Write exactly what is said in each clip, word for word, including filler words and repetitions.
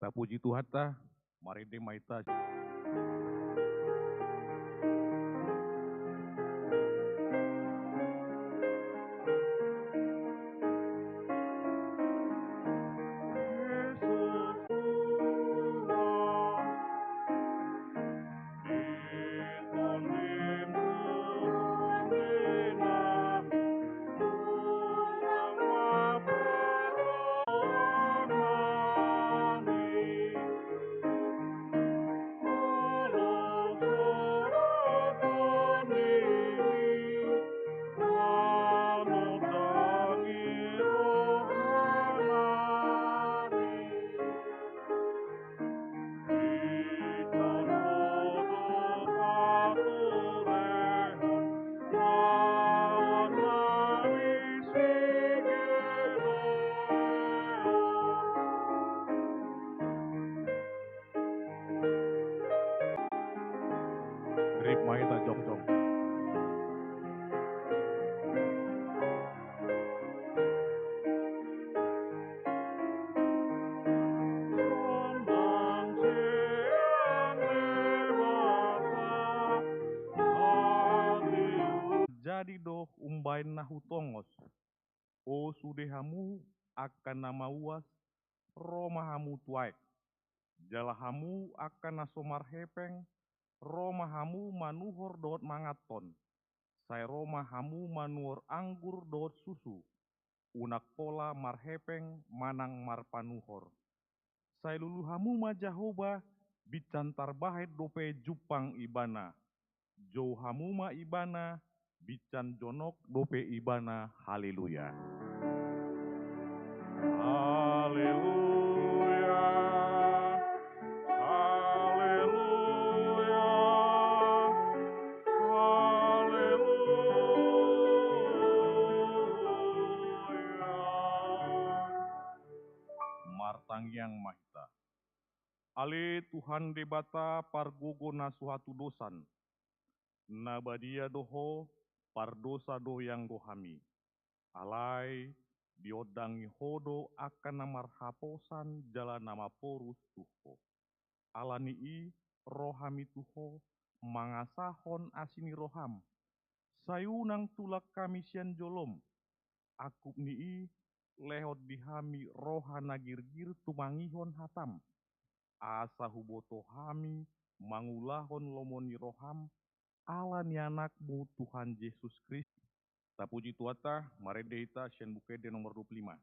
Tapuji Tuhanta, marende ma hita. Rip ma hita jongjong. Jadi do umbahen na hutongos, o sude hamu angka na mauas, ro ma hamu tu aek. Jala hamu angka na so marhepeng, ro ma hamu manuhor dohot manganhon. Sai ro ma hamu manuhor anggur dohot susu, unang pola marhepeng manang marpanuhor. Sai lulu hamu ma Jahowa, binsan tarbahen dope jumpang Ibana. Jou hamu ma Ibana, binsan jonok dope Ibana. Haleluya. Haleluya. Haleluya. Haleluya. Martangiang ma hita. Ale Tuhan Debata pargogo na so hatudosan, na badia do Ho, pardosa do ianggo hami. Alai diondangi Ho do angka na marhaposan jala na maporus tu Ho. Ala ni i ro hami tu Ho, mangasahon asi ni roham. Sai unang tulak hami sian jolom. Angkup ni i, lehon di hami roha na girgir tumangihon hatam, asa huboto hami mangulahon lomo ni roham, ala ni Anakmu Tuhan Jesus Kristus. Tapuji Tuhanta, marende hita sian Buku Ende nomor dua puluh lima.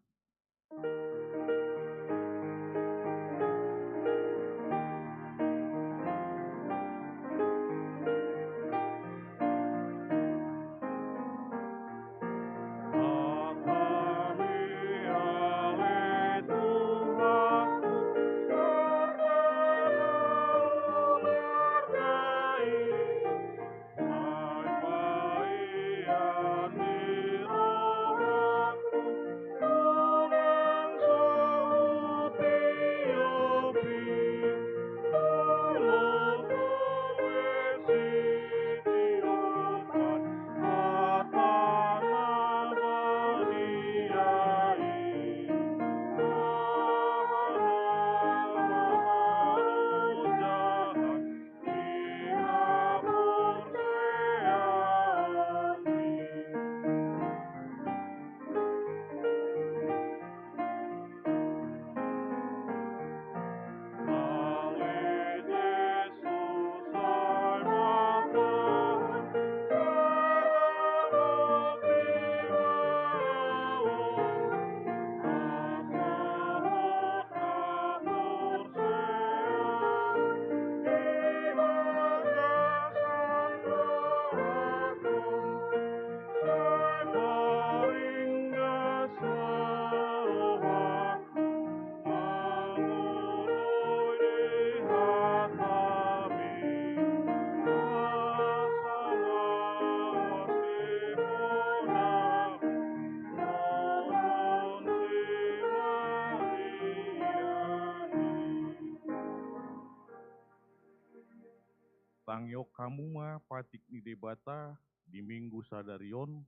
Tangihon hamu ma patik ni Debata di Minggu sadari on,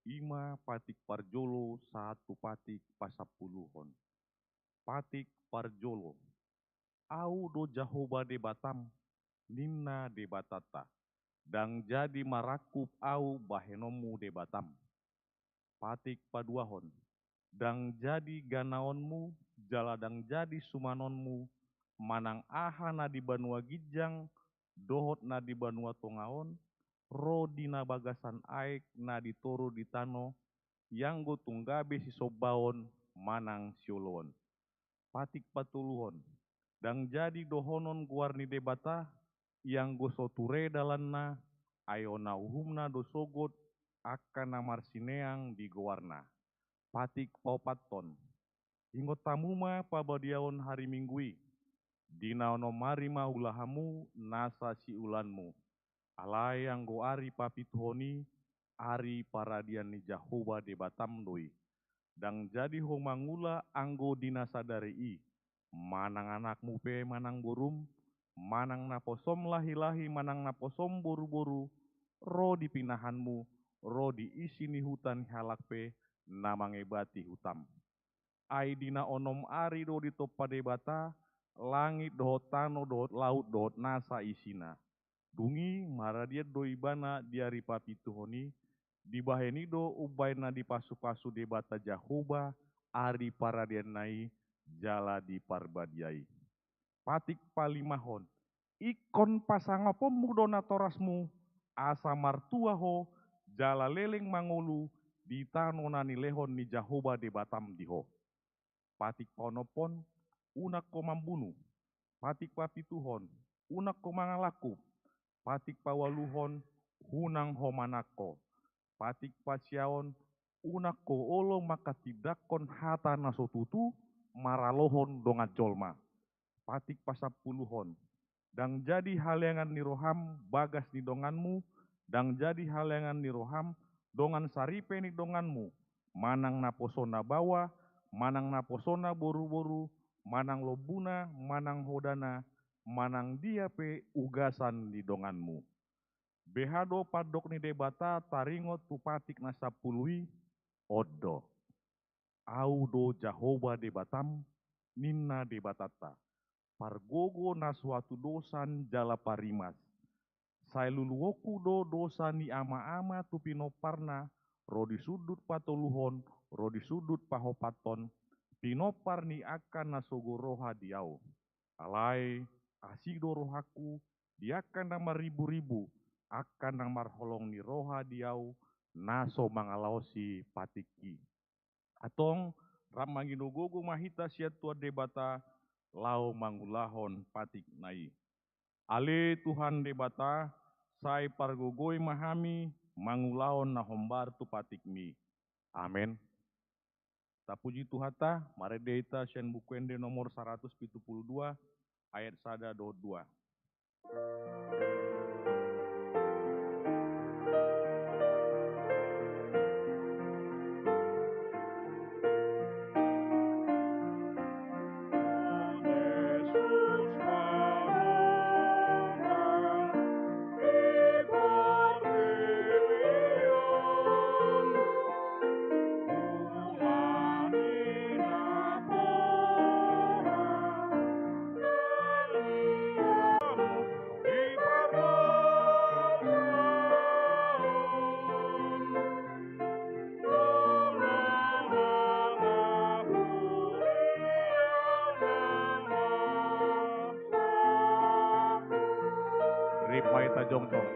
i ma patik parjolo sahat tu patik pasampuluhon. Patik parjolo. Ahu do Jahowa Debatam, ninna Debatanta. Ndang jadi marangkup Ahu bahenonmu Debatam. Patik paduahon. Ndang jadi ganaonmu, jala ndang jadi sumanonmu, manang aha na di banua ginjang, dohot na di banua tonga on, ro di na bagasan aek na di toru di tano, ianggo tung gabe sisombaon manang sioloon. Patik patoluhon. Ndang jadi dohonon goar ni Debata, ianggo so ture dalanna, ai hona uhumna do sogot, angka na marsineang di goarna. Patik paopathon. Ingot hamu ma pabadiaon ari Minggu i. Di na onom ari ma ula hamu nasa siulaanmu. Alai anggo ari papituhon i, ari paradian ni Jahowa Debatam do i. Ndang jadi ho mangula anggo di na sadari i, manang anakmu pe manang borum, manang naposom lahi-lahi manang naposom boru-boru, ro di pinahanmu, ro di isi ni huta ni halak pe na mangebati hutam. Ai di na onom ari do ditompa Debata langit dohot tano dohot laut dohot nasa isina. Dung i maradian do Ibana di ari papituhon i, dibahen i do umbahen na dipasu-pasu Debata Jahowa ari paradianna i jala di Parbadia i. Patik palimahon. Ingkon pasangaponmu do natorasmu, asa martua ho, jala leleng mangolu di tano na nilehon ni Jahowa Debatam di ho. Patik paonomhon, unang ho mambunu. Patik papituhon, unang ho mangalangkup. Patik paualuhon, unang ho manangko. Patik pasiahon, unang ho olo manghatindanghon hata na so tutu maralohon dongan jolma. Patik pasampuluhon, ndang jadi haleangan ni roham bagas ni donganmu, ndang jadi haleangan ni roham dongan saripe ni donganmu, manang naposona baoa, manang naposona boru-boru, manang lombuna, manang hodana, manang dia pe ugasan ni donganmu. Beha do pandok ni Debata taringot tu patik na sampulu i? On do. Ahu do Jahowa Debatam, ninna Debatanta, pargogo na so hatudosan jala parimas. Sai luluonku do dosa ni ama-ama tu pinomparna, ro di sundut patoluhon, ro di sundut paopathon, pinompar ni angka na sogo roha di ahu. Alai, asi do rohangku di angka na marribu-ribu, angka na marholong ni roha di ahu, na so mangalaosi patikki. Antong, rap manginogogo ma hita sian Tuhan Debata, laho mangulahon patikna i. Ale Tuhan Debata, sai pargogoi ma hami mangulahon na hombar tu patikmi. Amen. Tapuji Tuhanta, marende hita sian Buku Ende nomor saratus pitu pulu dua, ayat sada dohot dua. Rip ma hita jongjong.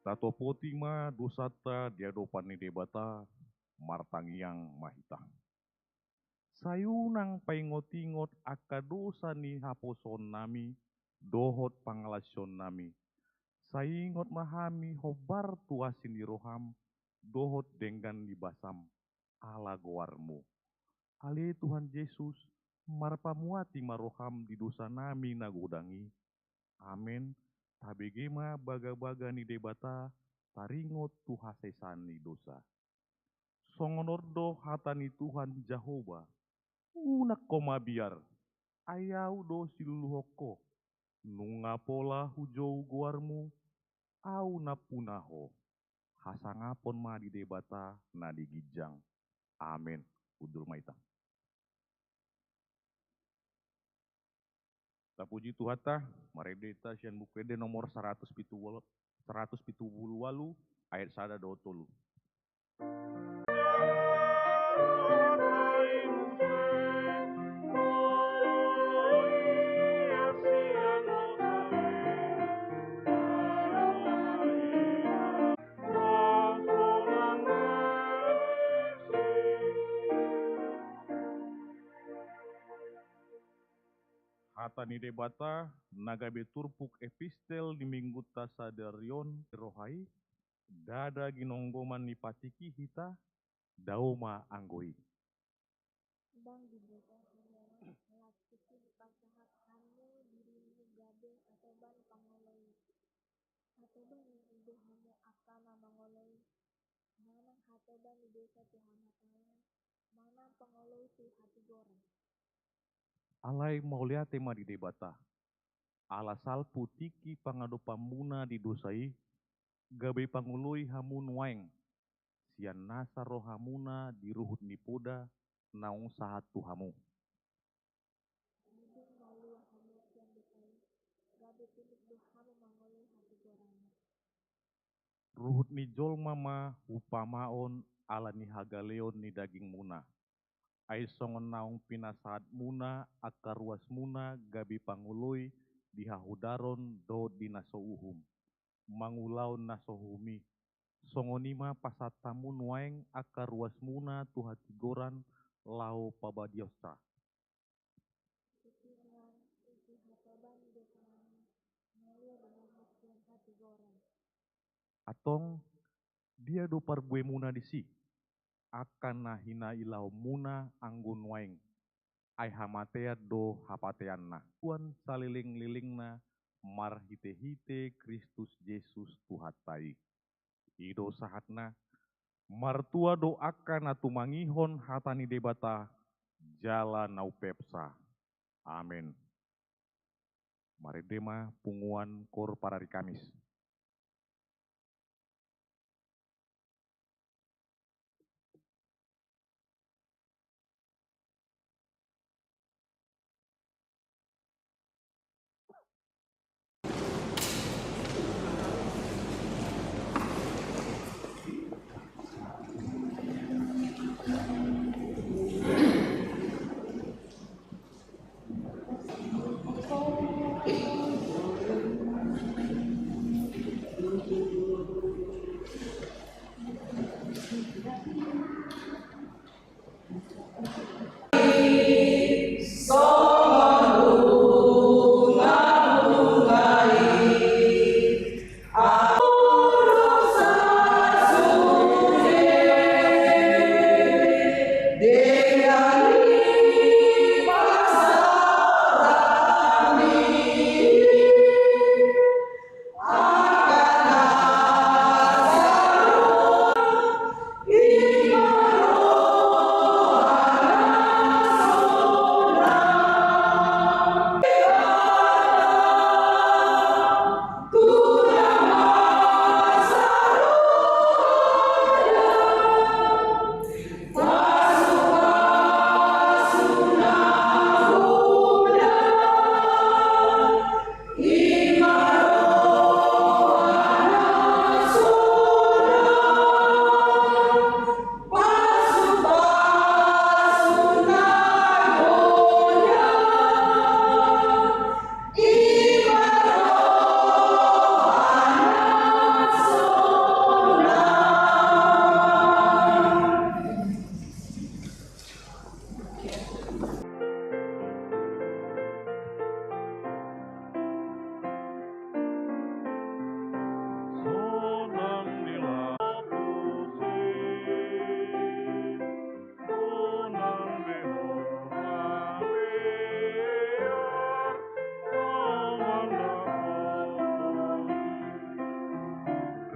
Tatopoti ma dosanta di adopan ni Debata, martangiang ma hita. Sai unang paingot-ingot angka dosa ni haposoonnami dohot pangalaosionnami. Sai ingot ma hami hombar tu asi ni roham dohot denggan ni basam, ala goarmu. Ale Tuhan Jesus, marpamuati ma roham di dosanami na godang i, Amen. Tabege ma bagabaga ni Debata, taringot tu hasesaan ni dosa. Songon on do hata ni Tuhan Jahowa: Unang ho mabiar, ai Ahu do siluluhon ho. Nunga pola hujou goarmu, Ahu nampuna ho. Hasangapon ma di Debata na di ginjang. Amen. Hundul ma hita. Tapuji Tuhanta, marende hita sian Buku Ende nomor saratus pitu pulu, saratus pitu pulu ualu, ayat sada dohot tolu. Hata ni Debata na gabe turpuk epistel di Minggunta sadari on, roha i, ndada ginonggoman ni patik i hita, dao ma anggo i. Ndang diboto hamu, las tusi dipasahat hamu dirimu gabe hatoban pangoloi. Hatoban ni ido hamu angka na mangoloi, manang hatoban ni dosa tu hamataion, manang pangoloi tu hatigoran. Alai mauliate ma di Debata, ala salpu tingki pangadopanmuna di dosa i, gabe pangoloi hamu nuaeng, sian nasa rohamuna di ruhut ni poda naung sahat tu hamu. Dung malua hamu sian dosa i, gabe tunduk do hamu mangoloi hatigoran. Ruhut ni jolma ma umpamaon ala ni hagaleon ni dagingmuna. Ai songon naung pinasahatmuna angka ruasmuna gabe pangoloi di hahudaron dohot di na so uhum, mangulahon na so uhum i, songon i ma pasahat hamu nuaeng angka ruasmuna tu hatigoran laho pabadiaonsa. Antong, dia do parbuemuna disi, angka na hinailahonmuna anggo nuaeng, ai hamatean do hapateanna. Tuan salelenglelengna marhitehite Kristus Jesus Tuhanta i. I do sahatna, martua do angka na tumangihon hata ni Debata, jala na umpepsa. Amen. Marende ma punguan koor parari Kamis.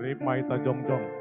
Rip ma hita jongjong.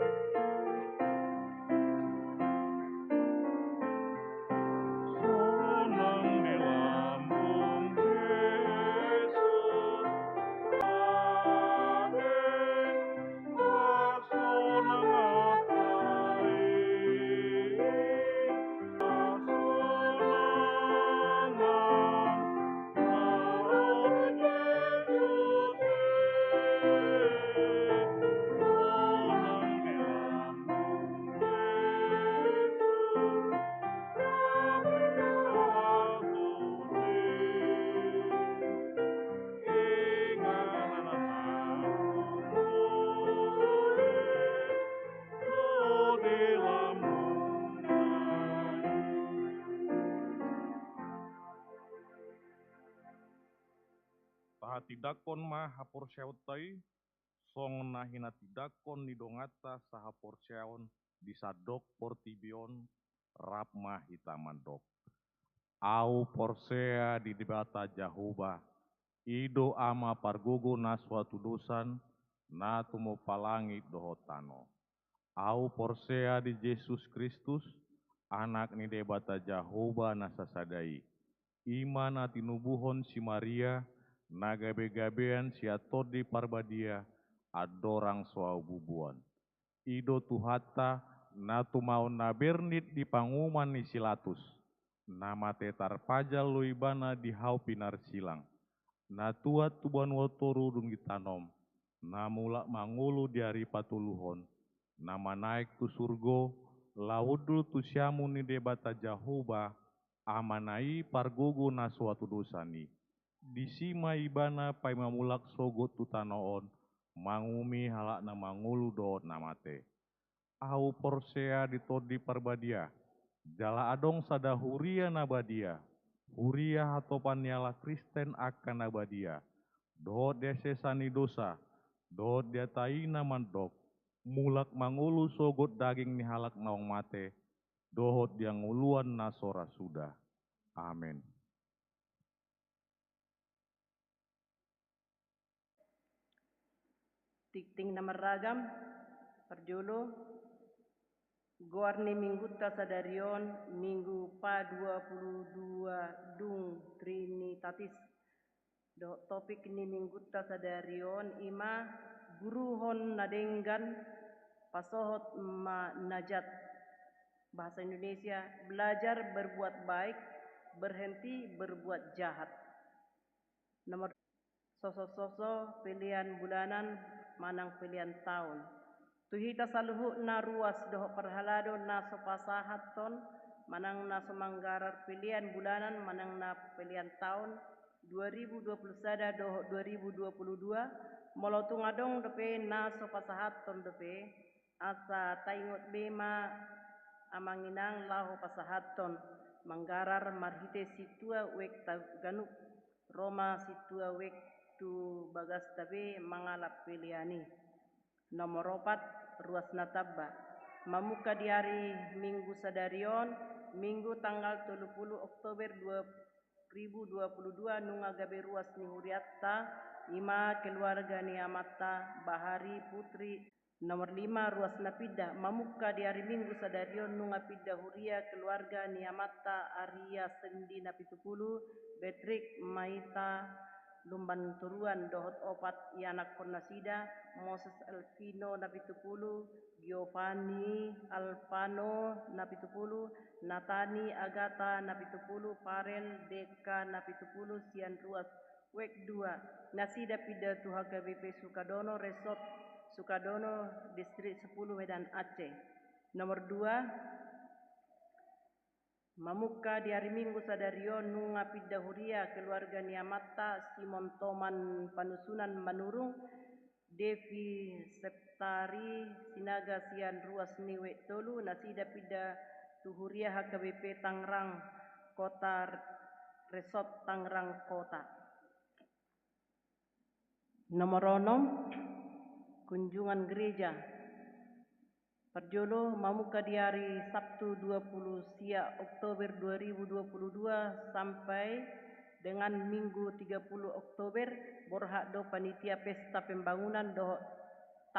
Tahatindangkon ma haporseaonta i, songon na hinatindangkon ni donganta sahaporseaon di sandok portibi on. Rap ma hita mandok. Ahu porsea di Debata Jahowa, i do Ama pargogo na so hatudosan, na tumompa langit dohot tano. Ahu porsea di Jesus Kristus, Anak ni Debata Jahowa na sasada i. I ma na tinubuhon si Maria, na gabe-gabean sian Tondi Parbadia, andorang so hau bubuan. I do Tuhanta, na tumaon na bernit di panguhuman ni si Latus, na mate tarpajal do Ibana di hau pinarsilang, na tuat tu banua toru dung ditanom, na mulak mangolu di ari patoluhon, na manaek tu surgo, laho hundul tu siamun ni Debata Jahowa, Amana i pargogo na so hatudosan i. Disi ma Ibana paima mulak sogot tu tano on, manguhumi halak na mangolu dohot na mate. Ahu porsea di Tondi Parbadia, jala adong sada huria na badia, huria hatopan ni halak Kristen angka na badia, dohot di hasesaan ni dosa, dohot di hata i na mandok, mulak mangolu sogot daging ni halak naung mate, dohot di hangoluan na so ra suda. Amen. Tingting na marragam, parjolo, goar ni minggunta sadari on, Minggu Pa dua puluh dua dung Trinitatis, dohot topik ni minggunta sadari on i ma, guruhon na denggan, pasohot ma na jat. Bahasa Indonesia, belajar berbuat baik, berhenti berbuat jahat. Nomor, sosososo pelean bulanan manang pelean taon. Tu hita saluhutna ruas dohot parhalado na so pasahathon, manang na so manggarar pelean bulanan manang na pelean taon dua ribu dua puluh sada dohot dua ribu dua puluh dua, molo tung adong dope na so pasahathon dope, asa taingot be ma amang inang laho pasahathon, manggarar marhite sintua wekta ganup, ro ma sintua wek tu bagasta be mangalap pelean i. Nomor opat, ruas na tamba. Mamungka di ari Minggu sadari on, Minggu tanggal tolu puluh Oktober dua ribu dua puluh dua, nunga gabe ruas ni hurianta, i ma keluarga ni amanta Bahari Putri. Nomor lima, ruas na pinda. Mamungka di ari Minggu sadari on, nunga pinda huria keluarga ni amanta Aria Sendi na pitu puluh, Betrik Maita Lumban Toruan dohot opat ianakkon nasida, Moses Elvino na pitu puluh, Giovanni Alfano na pitu puluh, Natani Agata na pitu puluh, Farel Deka na pitu puluh, sian ruas wek dua, nasida pinda tu H K B P Sukadono, Resort Sukadono, Distrik sepuluh, Medan Aceh. Nomor dua, mamungka di ari Minggu sadari on, nunga pinda huria keluarga ni amanta Simon Toman Panusunan Manurung, Devi Septari Sinaga, sian ruas ni wek tolu, nasida pinda tu huria H K B P Tangerang Kota, Resort Tangerang Kota. Nomor onom, kunjungan gereja. Parjolo, mamungka di ari Sabtu dua puluh sia Oktober dua ribu dua puluh dua sampai dengan Minggu tiga puluh Oktober, borhat do panitia pesta pembangunan dohot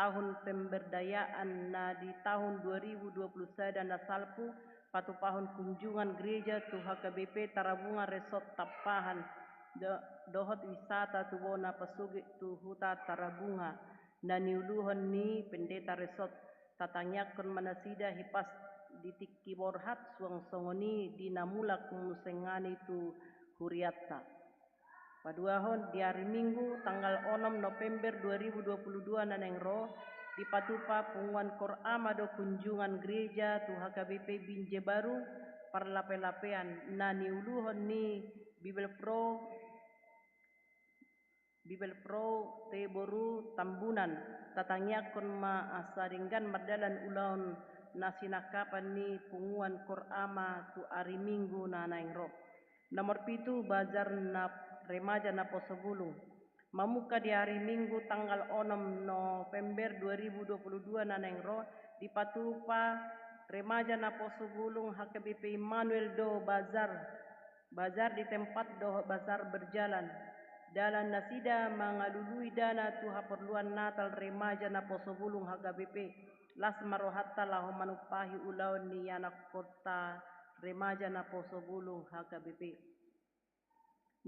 tahun pemberdayaan na di tahun dua ribu dua puluh sada na salpu, patupahon kunjungan gereja tu H K B P Tarabunga Resort Tampahan, do-, dohot wisata tu bona pasogit tu huta Tarabunga, na niuluhon ni Pendeta Resort. Tatangiangkon ma nasida hipas di tingki borhat, suang songon i di na mulak musengani tu hurianta. Paduahon, di ari Minggu tanggal onom November dua ribu dua puluh dua na naeng ro, dipatupa punguan Koor Ama do kunjungan gereja tu H K B P Binjai Baru Parlape-lapean, na niuluhon ni Bibelvrouw, Bibelvrouw T Boru Tambunan. Tatangiangkon ma asa denggan mardalan ulaon na sinangkapan ni punguan Koor Ama tu ari Minggu na naeng ro. Nomor pitu, bazar na remaja Naposobulung. Mamungka di ari Minggu tanggal onom November dua ribu dua puluh dua na naeng ro, dipatupa remaja Naposobulung H K B P Immanuel do bazar, bazar di tempat dohot bazar berjalan. Dalan nasida mangalului dana tu haporluan Natal remaja Naposobulung H K B P. Las ma rohanta laho manumpahi ulaon ni ianakhonta remaja Naposobulung H K B P.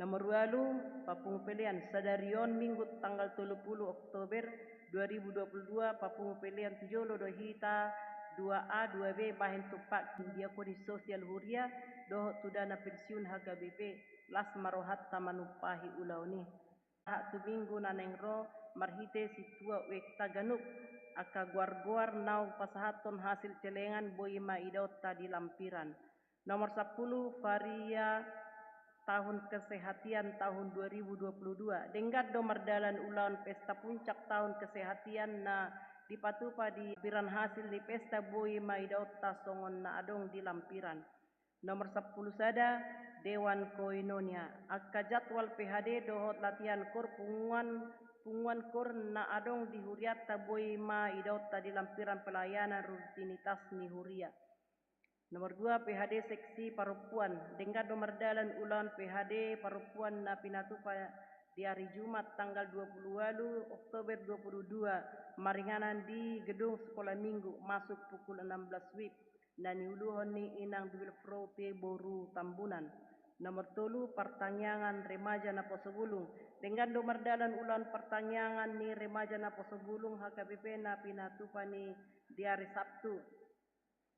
Nomor ualu, papungu pelean. Sadari on Minggu tanggal tolu pulu Oktober dua ribu dua puluh dua, papungu pelean tu jolo do hita, dua A, dua B, bahen tumpak diakoni sosial huria dohot tu dana pensiun H K B P. Las ma rohanta manumpahi ulaon i. Sahat tu Minggu na naeng ro, marhite sintua uekta ganup, angka goar-goar naung pasahathon hasil celengan boi ma idaonta di lampiran. Nomor sampulu, varia tahun kesehatan tahun dua ribu dua puluh dua. Denggan do mardalan ulaon pesta puncak tahun kesehatan na dipatupa di lampiran, hasil ni pesta boi ma idaonta songon na adong di lampiran. Nomor sampulu sada, Dewan Koinonia. Angka jadwal P H D dohot latihan koor punguan, punguan koor na adong di hurianta boi ma idaonta di lampiran pelayanan rutinitas ni huria. Nomor dua, P H D seksi parompuan. Denggan do mardalan ulaon P H D parompuan na pinatupa di ari Jumat tanggal dua pulu ualu Oktober dua pulu dua, maringanan di gedung Sekolah Minggu, masuk pukul enam belas wib, na niuluhon ni Inang Bibelvrouw T Boru Tambunan. Nomor tolu, partangiangan remaja Naposobulung. Denggan do mardalan ulaon partangiangan ni remaja Naposobulung H K B P na pinatupa ni di ari Sabtu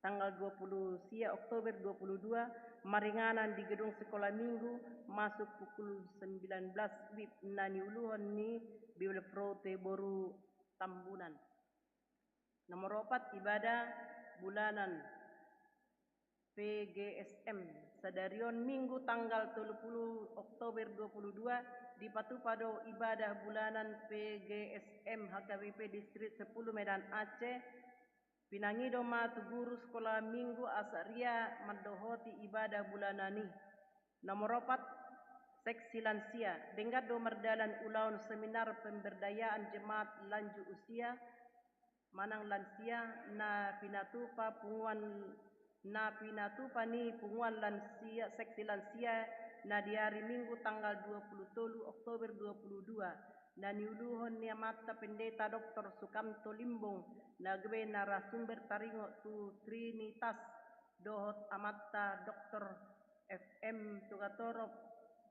tanggal dua pulu sia Oktober dua pulu dua, maringanan di gedung Sekolah Minggu, masuk pukul sembilan belas wib, na niuluhon ni Bibelvrouw T Boru Tambunan. Nomor opat, ibadah bulanan P G S M. Sadari on Minggu tanggal tolu pulu Oktober dua pulu dua, dipatupa do ibadah bulanan P G S M H K B P Distrik sepuluh Medan Aceh. Pinangido ma tu guru Sekolah Minggu asa ria mandohoti ibadah bulanan i. Nomor opat, seksi lansia. Denggan do mardalan ulaon seminar pemberdayaan jemaat lanjut usia manang lansia na pinatupa punguan, na pinatupa ni punguan lansia, seksi lansia, na di ari Minggu tanggal dua pulu tolu Oktober dua pulu dua, na niuluhon ni Amanta Pendeta Doktor Sukamto Limbong, na gabe narasumber taringot tu Trinitas, dohot Amanta Doktor F M Tugatorop,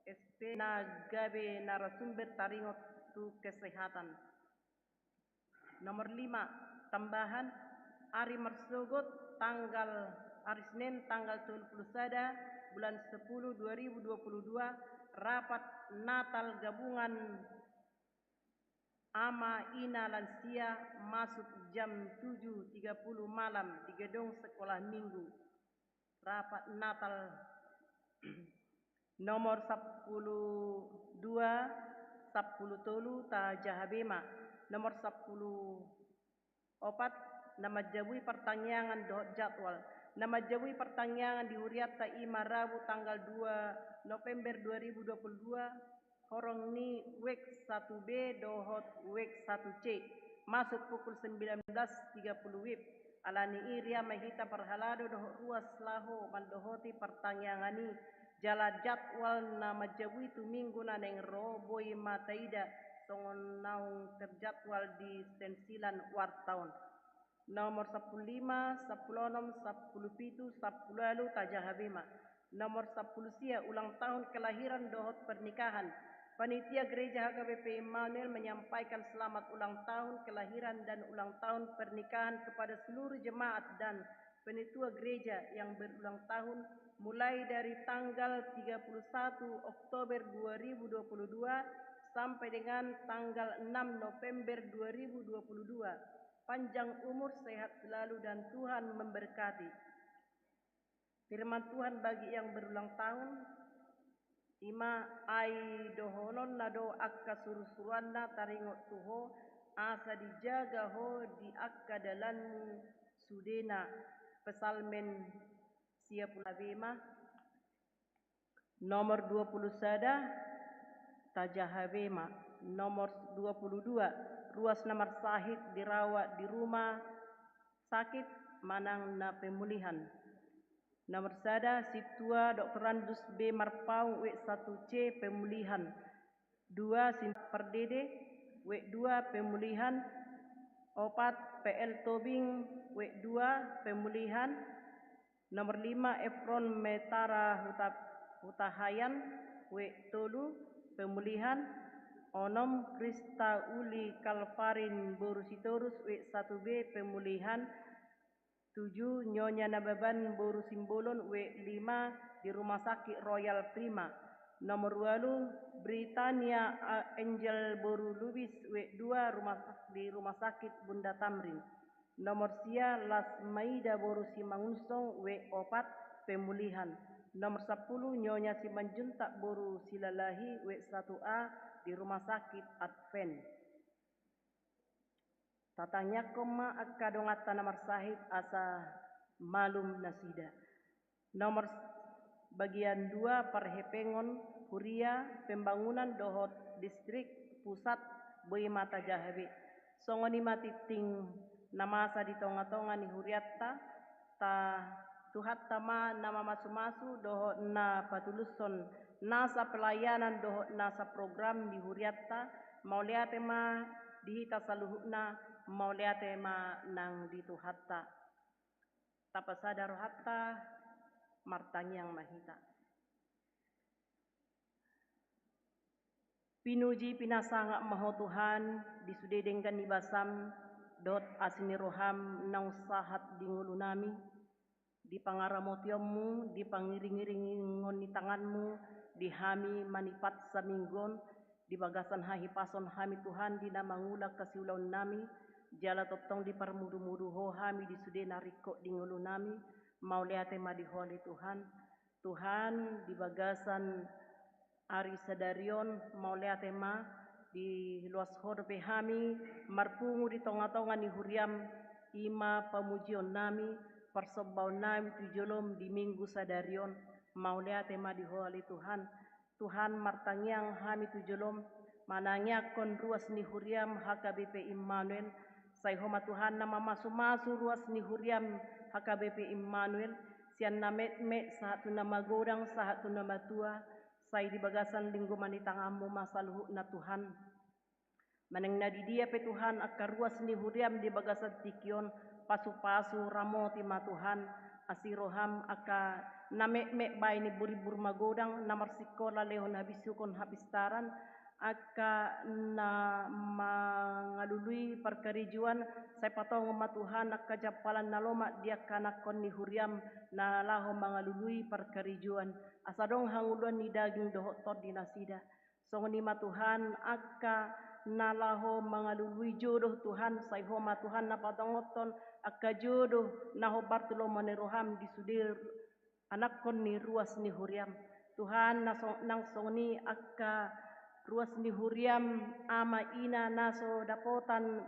S P, na gabe narasumber taringot tu kesehatan. Nomor lima, tambahan, ari marsogot tanggal, ari Senin tanggal tolu pulu sada bulan sepuluh dua ribu dua pulu dua, rapat Natal gabungan ama ina lansia masuk jam tujuh tiga puluh malam di gedung Sekolah Minggu. Rapat Natal. Nomor sampulu dua, sampulu tolu, tajaha be ma. Nomor sampulu opat, na manjabui partangiangan dohot jadwal. Na manjabui partangiangan di hurianta i ma Rabu tanggal dua November dua ribu dua pulu dua, horong ni wek satu B dohot wek satu C, masuk pukul sembilan belas tiga puluh wib. Alani i ria ma hita parhalado dohot ruas laho mandohoti partangiangan i. Jala jadwal na manjabui tu Minggu na naeng ro boi ma taida Songon naung terjadwal di stensilan uarta on. Nomor sampulu lima, sampulu onom, sampulu pitu, sampulu ualu tajaha be ma. Nomor sampulu sia, ulang tahun kelahiran dohot pernikahan. Panitia Gereja H K B P Immanuel menyampaikan selamat ulang tahun kelahiran dan ulang tahun pernikahan kepada seluruh jemaat dan penatua gereja yang berulang tahun, mulai dari tanggal tiga puluh satu Oktober dua ribu dua puluh dua sampai dengan tanggal enam November dua ribu dua puluh dua. Panjang umur, sehat selalu, dan Tuhan memberkati. Firman Tuhan bagi yang berulang tahun, ima: Ai dohononna do angka surusuruanna taringot tu ho, asa dijaga ho di angka dalanmu sudena. Psalmen sia pulu be ma. Nomor dua puluh sada, tajaha be ma. Nomor dua puluh dua, ruas na marsahit dirawat di rumah sakit manang na pemulihan. Nomor sada, Sintua Doktorandus B Marpaung, W satu C, pemulihan. Dua, Sintua Pardede, W dua, pemulihan. Opat, P L Tobing, W dua, pemulihan. Nomor lima, Efron Metara Huta-, Hutahayan, W tolu, pemulihan. Onom, Krista Uli Kalfarin boru Sitorus, W satu B, pemulihan. Tujuh, Nyonya Nababan boru Simbolon, W lima, di Rumah Sakit Royal Prima. Nomor ualu, Britania A-, Angel boru Lubis, W dua, rumah, di Rumah Sakit Bunda Tamrin. Nomor sia, Las Maida boru Simangunsong, W opat, pemulihan. Nomor sampulu, Nyonya Simanjuntak boru Silalahi, W satu A, di Rumah Sakit Advent. Tatangiangkon ma angka donganta na marsahit asa malum nasida. Nomor s-, bagian dua, parhepengon huria, pembangunan dohot distrik pusat, boi ma tajaha be. Songon i ma tingting na masa di tongatonga ni hurianta, ta-, Tuhanta ma na mamasumasu dohot na patulushon nasa pelayanan dohot nasa program di hurianta. Mauliate ma di hita saluhutna, mauliate ma nang di Tuhanta. Tapasada rohanta, martangiang ma hita. Pinuji, pinasangap ma Ho Tuhan, di sude denggan ni basam dohot asi ni roham naung sahat di ngolunami, di pangaramotionmu, di pangiringiringon ni tanganmu di hami manipat saminggu on, di bagasan hahipason hami Tuhan di na mangula hasiulaonnami, jala tongtong diparmudumudu Ho hami di sude na ringkot di ngolunami. Mauliate ma di Ho ale Tuhan. Tuhan, di bagasan ari sadari on, mauliate ma, diloas Ho dope hami marpungu di tongatonga ni huriam, ima pamujionnami, parsombaonnami tu jolom di minggu sadari on. Mauliate ma di Ho ale Tuhan. Tuhan, martangiang hami tu jolom, manangiangkon ruas ni huriam H K B P Immanuel. Sai Ho ma Tuhan na mamasumasu ruas ni huriam H K B P Immanuel, sian na metmet sahat tu na magodang sahat tu na matua. Sai di bagasan linggoman ni tanganmu ma saluhutna Tuhan. Manang na di dia pe Tuhan angka ruas ni huriam di bagasan tingki on, pasupasu, ramoti ma Tuhan, asi roham angka na metmet baen ni buribur magodang, na marsikola lehon habisuhon hapistaran, angka na mangalului parkarejoan, sai patongon ma Tuhan angka jampalan na lomak di angka anakkon ni huriam na laho mangalului parkarejoan, asa adong hangoluan ni daging dohot tondi nasida. Songon i ma Tuhan, angka na laho mangalului jodoh Tuhan, sai Ho ma Tuhan na patongonhon angka jodoh na hombar tu lomo ni roham di sude anakkon ni ruas ni huriam. Tuhan, na so-, nang songon i angka ruas ni huriam ama ina na so dapotan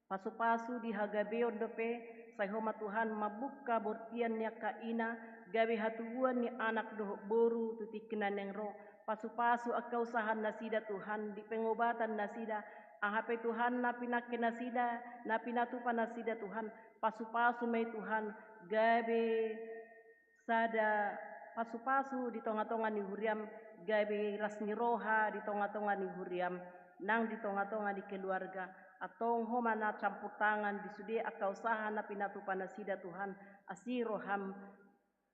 pasupasu di hagabeon dope, sai Ho ma Tuhan mambuka bortian ni angka ina, gabe hatubuan ni anak dohot boru tu tingki na naeng ro. Pasupasu angka usaha nasida Tuhan, di pengobatan nasida, aha pe Tuhan na pinangke nasida, na pinatupa nasida Tuhan, pasupasu ma i Tuhan, gabe sada pasupasu di tongatonga ni huriam, gabe las ni roha di tongatonga ni huriam. nang di tonga-tonga ni keluarga. Antong Ho ma na campur tangan di sude angka usaha na pinatupa nasida Tuhan, asi roham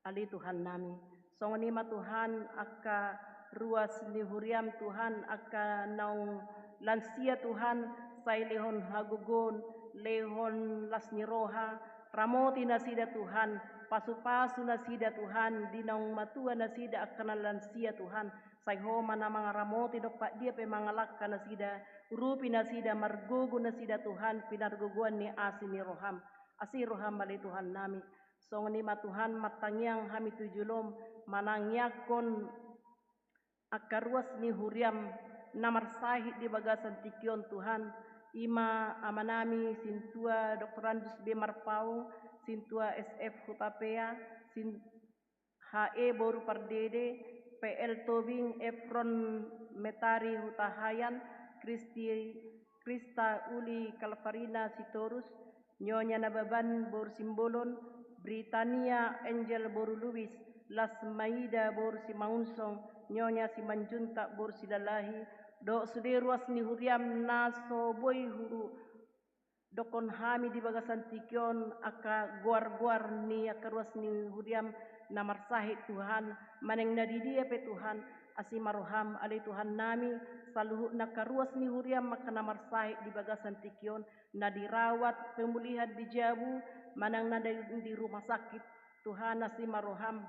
ale Tuhan nami. Songon i ma Tuhan angka ruas ni huriam Tuhan, angka naung lansia Tuhan, sai lehon hagogoon, lehon las ni roha, ramoti nasida Tuhan, pasu-pasu nasida Tuhan, di naung matua nasida angka na lansia Tuhan, sai Ho ma na mangaramoti dompak dia pe mangalangka nasida, urupi nasida, margogo nasida Tuhan, pinargogoan ni asi ni roham, asi roham ale Tuhan nami. Songon i ma Tuhan, martangiang hami tu jolom, manangiangkon angka ruas ni huriam na marsahit di bagasan tingki on Tuhan, i ma amanami sintua doktorandus B Marpaung, sintua S F Hutapea, sin H E boru Pardede, P L Tobing, Efron Metari Hutahayan, Kristi, Krista Uli Kalvarina Sitorus, Nyonya Nababan boru Simbolon, Britania Angel boru Lubis, Lasmaida boru Simangunsong, Nyonya Simanjuntak boru Silalahi, dohot sude ruas ni huriam na so boi huru dokkon hami di bagasan tingki on angka goar-goar ni angka ruas ni huriam na marsahit Tuhan, manang na di dia pe Tuhan, asi ma roham ale Tuhan nami, saluhutna angka ruas ni huriam angka na marsahit di bagasan tingki on, na dirawat pemulihan di jabu, manang na di, di rumah sakit, Tuhan asi ma roham.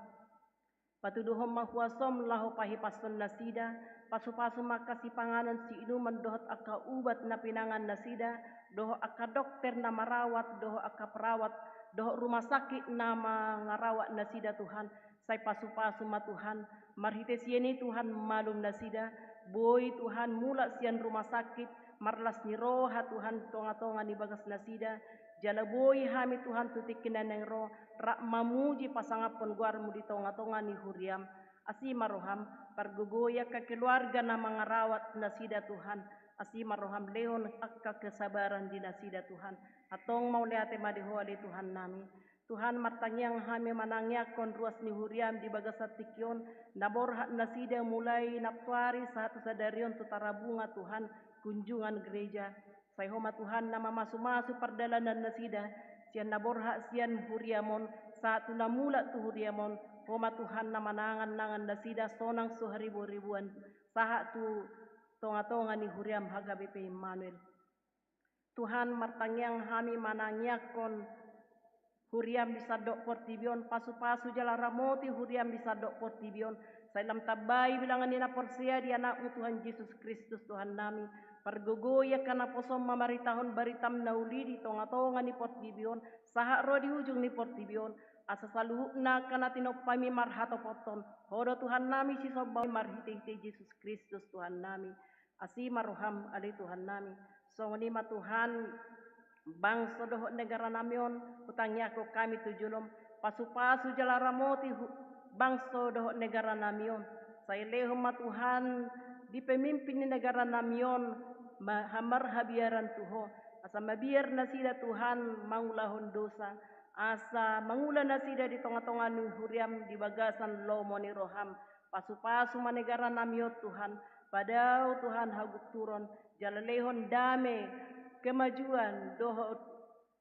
Patuduhon ma huasom laho pahipashon nasida, pasu-pasu ma angka sipanganon siinuman dohot angka ubat na pinangan nasida, dohot angka dokter na marawat, dohot angka perawat, dohot rumah sakit na mangarawat nasida Tuhan, sai pasu-pasu ma Tuhan, marhite sian i Tuhan malum nasida, boi Tuhan mulak sian rumah sakit, marlas ni roha Tuhan tonga-tonga ni bagas nasida, jala boi hami Tuhan tu tingki na naeng ro, rap mamuji pasangaphon goarmu di tonga-tonga ni huriam, asi ma roham, pargogoi angka keluarga na mangarawat nasida Tuhan, asi ma roham lehon angka kesabaran di nasida Tuhan, antong mauliate ma di Ho ale Tuhan nami. Tuhan, martangiang hami manangiangkon ruas ni huriam di bagasan tingki on, na borhat nasida mulai nantuari sahat tu sadari on tu tarabunga Tuhan, kunjungan gereja. Sai Ho ma Tuhan na mamasu-masu pardalanan nasida, sian na borhat sian huriam on, sahat tu na mulak tu huriam on, Ho ma Tuhan na manangan-nangan nasida sonang so haribu-ribuan, sahat tu tonga-tonga ni huriam H K B P Immanuel. Tuhan, martangiang hami manangiangkon huriam di sandok portibi on, pasu-pasu jala ramoti huriam di sandok portibi on, sai lam tambai bilangan ni na porsea di Anakmu Tuhan Jesus Kristus Tuhan nami, pargogoi angka naposom mamaritahon baritam na uli di tonga-tonga ni portibi on, sahat ro di ujung ni portibi on, asa saluhutna angka na tinompami marhatopothon, Ho do Tuhan nami sisomba marhite-hite Jesus Kristus Tuhan nami. Asi ma roham ale Tuhan nami. Songon i ma Tuhan, bangso dohot negara nami on, hutangiangkon hami tu jolom, pasu-pasu jala ramoti hu-, bangso dohot negara nami on. Sai lehon ma Tuhan, di pemimpin ni negara nami on, ma-, hamarhabiaran tu Ho. Asa mabiar nasida Tuhan mangulahon dosa. Asa mangula nasida di tonga-tonga ni huriam di bagasan lomo ni roham. Pasu-pasu ma negara nami on Tuhan, padao Tuhan hagunturon, jala lehon dame, kemajuan, dohot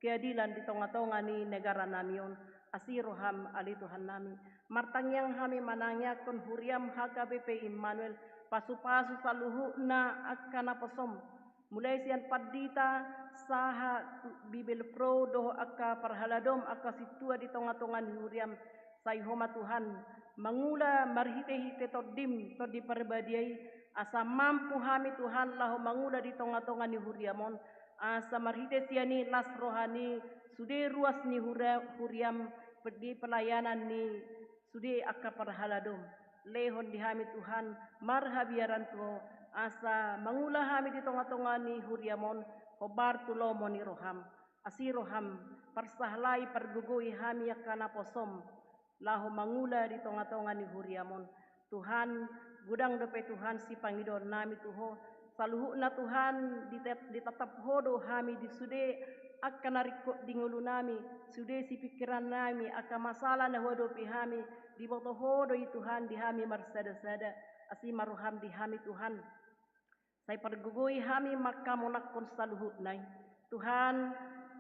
keadilan di tonga-tonga ni negara nami on, asi roham ale Tuhan nami. Martangiang hami manangiangkon huriam H K B P Immanuel, pasu-pasu saluhutna angka naposom. Mulai sian pandita, sahat tu Bibelvrouw dohot angka parhaladom angka sintua di tonga-tonga ni huriam, sai Ho ma Tuhan, mangula marhite-hite Tondim, Tondi Parbadia i, asa mampu hami Tuhan laho mangula di tonga-tonga ni huriam on, asa marhite sian i las roha ni sude ruas ni hura-, huriam pe-, di pelayanan ni sude angka parhaladom. Lehon di hami Tuhan marhabiaran tu Ho, asa mangula hami di tonga-tonga ni huriam on, hombar tu lomo ni roham. Asi roham, parsahalai pargogoi hami angka naposom, laho mangula di tonga-tonga ni huriam on. Tuhan, godang dope Tuhan sipangidoan nami tu Ho, saluhutna Tuhan, ditet-, ditatap Ho do hami di sude angka na ringkot di ngolu nami, sude sipingkiran nami, angka masalah na huadopi hami, diboto Ho do i Tuhan di hami marsada-sada, asi ma roham di hami Tuhan. Sai pargogoi hami mangkamonanghon saluhutna i. Tuhan,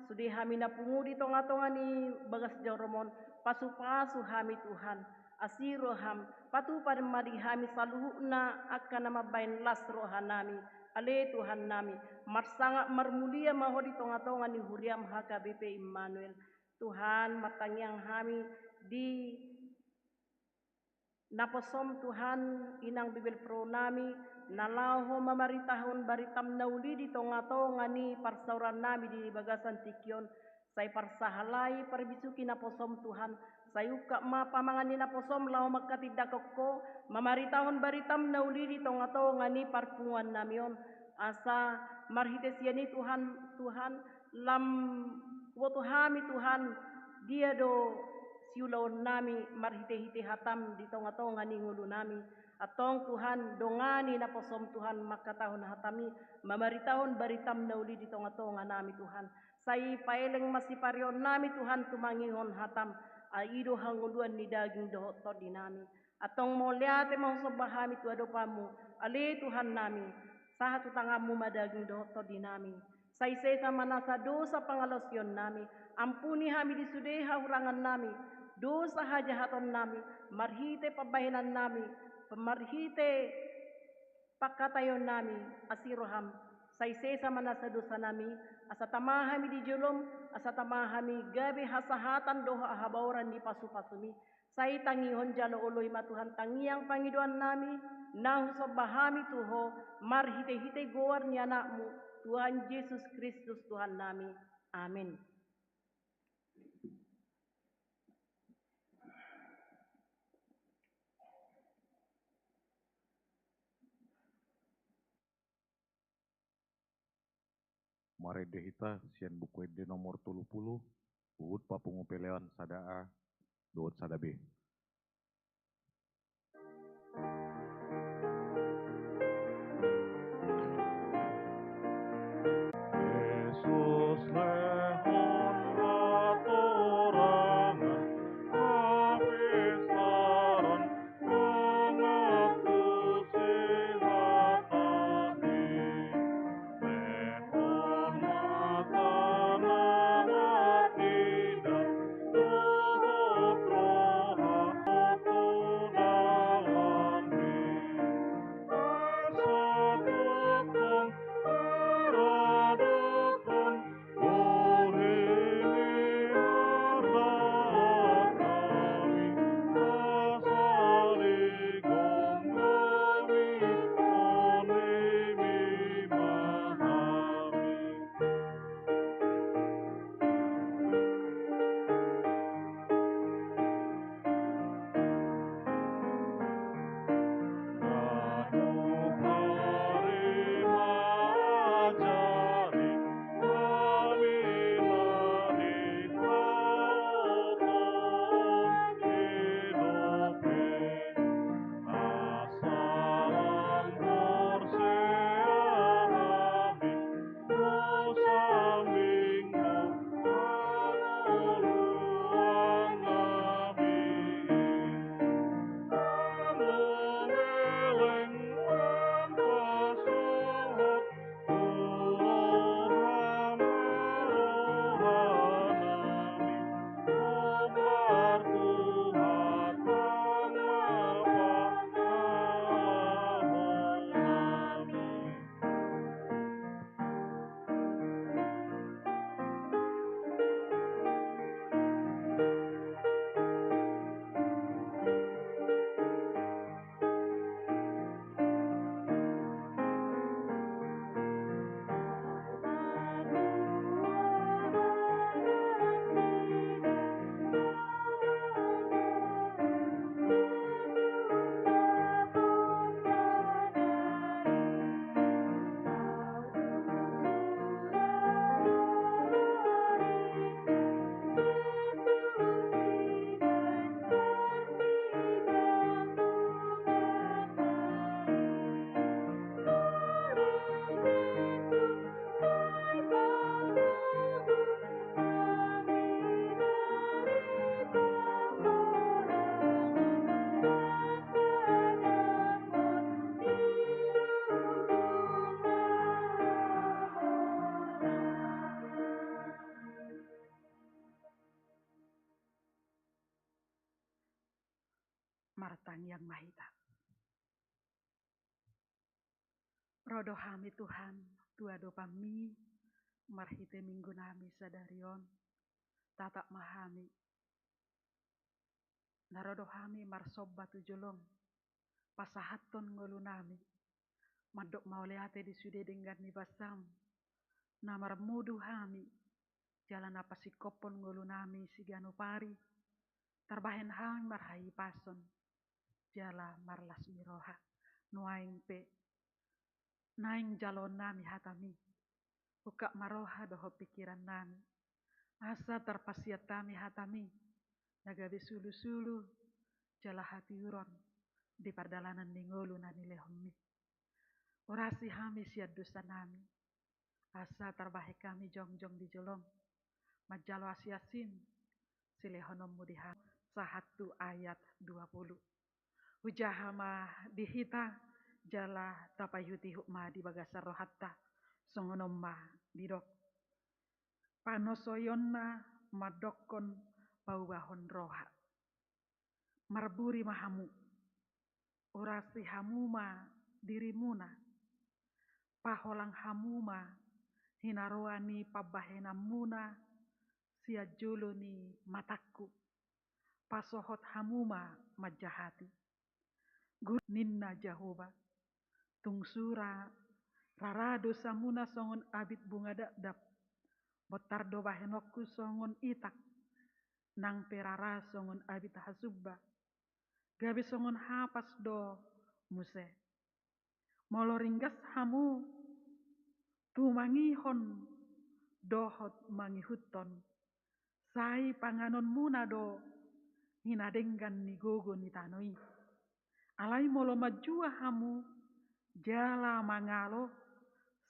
sude hami na pungu di tonga-tonga ni bagas jarom on, pasu-pasu hami Tuhan. Asi roham, patupa ma di hami saluhutna angka na mambahen las rohanami. Ale Tuhannami, marsangap marmulia ma Ho di tonga-tonga ni huriam H K B P Immanuel. Tuhan, martangiang hami di naposom Tuhan, inang bibelvrouw nami, na laho mamaritahon baritam na uli di tonga-tonga ni parsaorannami di bagasan tingki on, sai parsahalai parbisuhi naposom Tuhan, sai ungkap ma pamangan ni naposom laho mangkatindangkon Ho, mamaritahon baritam na uli di tonga-tonga ni parpunguannami on, asa marhite sian i Tuhan, Tuhan, lam huboto hami Tuhan, dia do siulaonnami marhite-hite hatam di tonga-tonga ni ngolunami. Antong Tuhan, dongani naposom Tuhan mangkatahon hatam i, mamaritahon baritam na uli di tonga-tonganami Tuhan. Sai paeleng ma sipareonnami Tuhan tumangihon hatam, ai i do hangoluan ni daging dohot tondinami. Antong mauliate ma husomba hami tu adopanmu, ale Tuhannami, sahat tu tanganmu ma daging dohot tondinami. Sai sesa ma nasa dosa pangalaosionnami, ampuni hami di sude hahurangannami, dosa hajahatonnami, marhite pambahenannami, marhite pangkataionnami, asi roham, sai sesa ma nasa dosanami, asa tama hami di jolom, asa tama hami gabe hasahatan dohot habaoran ni pasu-pasumi, sai tangihon jala oloi ma Tuhan tangiang pangidoannami, na husomba hami tu Ho, marhite-hite goar ni Anakmu, Tuhan Jesus Kristus Tuhannami. Amin. Marende hita sian Buku Ende nomor tolu pulu, huhut papungu pelean sada A dohot sada B. Jesus lehon hatorangan, habesaran, mangantusi hataMi. Lehon mata na marninda, dohot roha tu dalanMi. Tangiang ma hita. Ro do hami Tuhan, tu adopanMi, marhite Minggu nami sadari on, tatap ma hami. Na ro do hami marsomba tu jolom, pasahathon ngolu nami, mandok mauliate di sude denggan ni basaM, na marmudu hami, jala na pasingkophon ngolu nami siganup ari, tarbahen hami marhahipason, jala marlas ni roha, nuaeng pe, naeng jaloon nami hataMi, ungkap ma roha dohot pingkiran nami, asa tarpasiat hami hataMi, na gabe sulusulu, jala hatiuron, di pardalanan ni ngolu na nilehonMi. Urasi hami sian dosa nami, asa tarbahen hami jongjong di jolom, manjalo asiasiM, silehononMu di hami, sahat tu ayat dua pulu. Hujaha ma di hita, jala tapaihutihut ma di bagasan rohanta, songon on ma didok. Panosoionna mandokkon paubahon roha. Marburi ma hamu, urasi hamu ma dirimuna, paholang hamu ma hinaroan ni pambahenanmuna sian jolo ni matangku, pasohot hamu ma manjahati. Guru, ninna Jahowa, tung sura rara dosamuna songon abit bunga dakdak, bontar do bahenonku songon itak, nang pe rara songon abit hasumba, gabe songon hapas do muse. Molo ringgas hamu tumangihon dohot mangihuthon, sai panganonmuna do hinadenggan ni gogo ni tano i. Alai molo manjua hamu jala mangalo,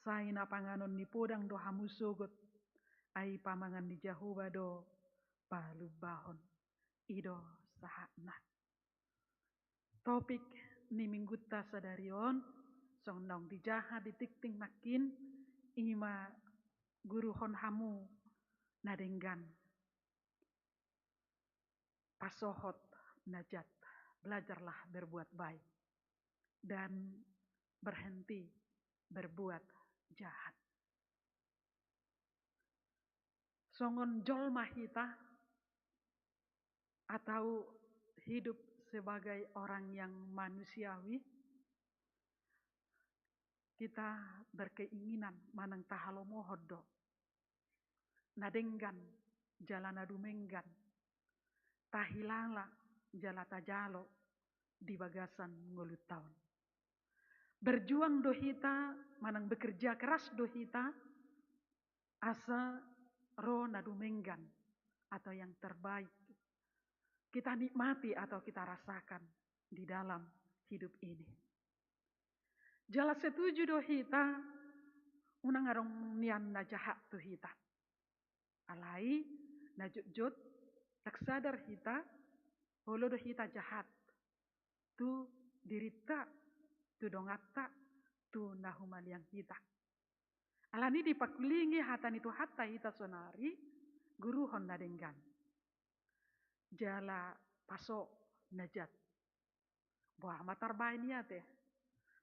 sai na panganon ni podang do hamu sogot, ai pamangan ni Jahowa do palumbahon. I do sahatna. Topik ni Minggunta sadari on, songon naung dijaha di tingting nangkin, i ma guruhon hamu na denggan. Pasohot na jat, belajarlah berbuat baik, dan berhenti berbuat jahat. Songon jolma hita, atau hidup sebagai orang yang manusiawi, kita berkeinginan manang tahalomohon do na denggan jala na dumenggan, tahilala jala tajalo di bagasan ngolunta on. Berjuang do hita, manang bekerja keras do hita, asa ro na dumenggan atau yang terbaik kita nikmati atau kita rasakan di dalam hidup ini. Jala setuju do hita, unang adong nian na jahat tu hita. Alai, na jotjot, ndang sadar hita, olo do hita jahat tu dirinta, tu donganta, tu na humaliang hita. Alani dipangkulingi hata ni Tuhanta hita sonari, guruhon na denggan. Jala paso na jat. Boha ma tarbaen i ate?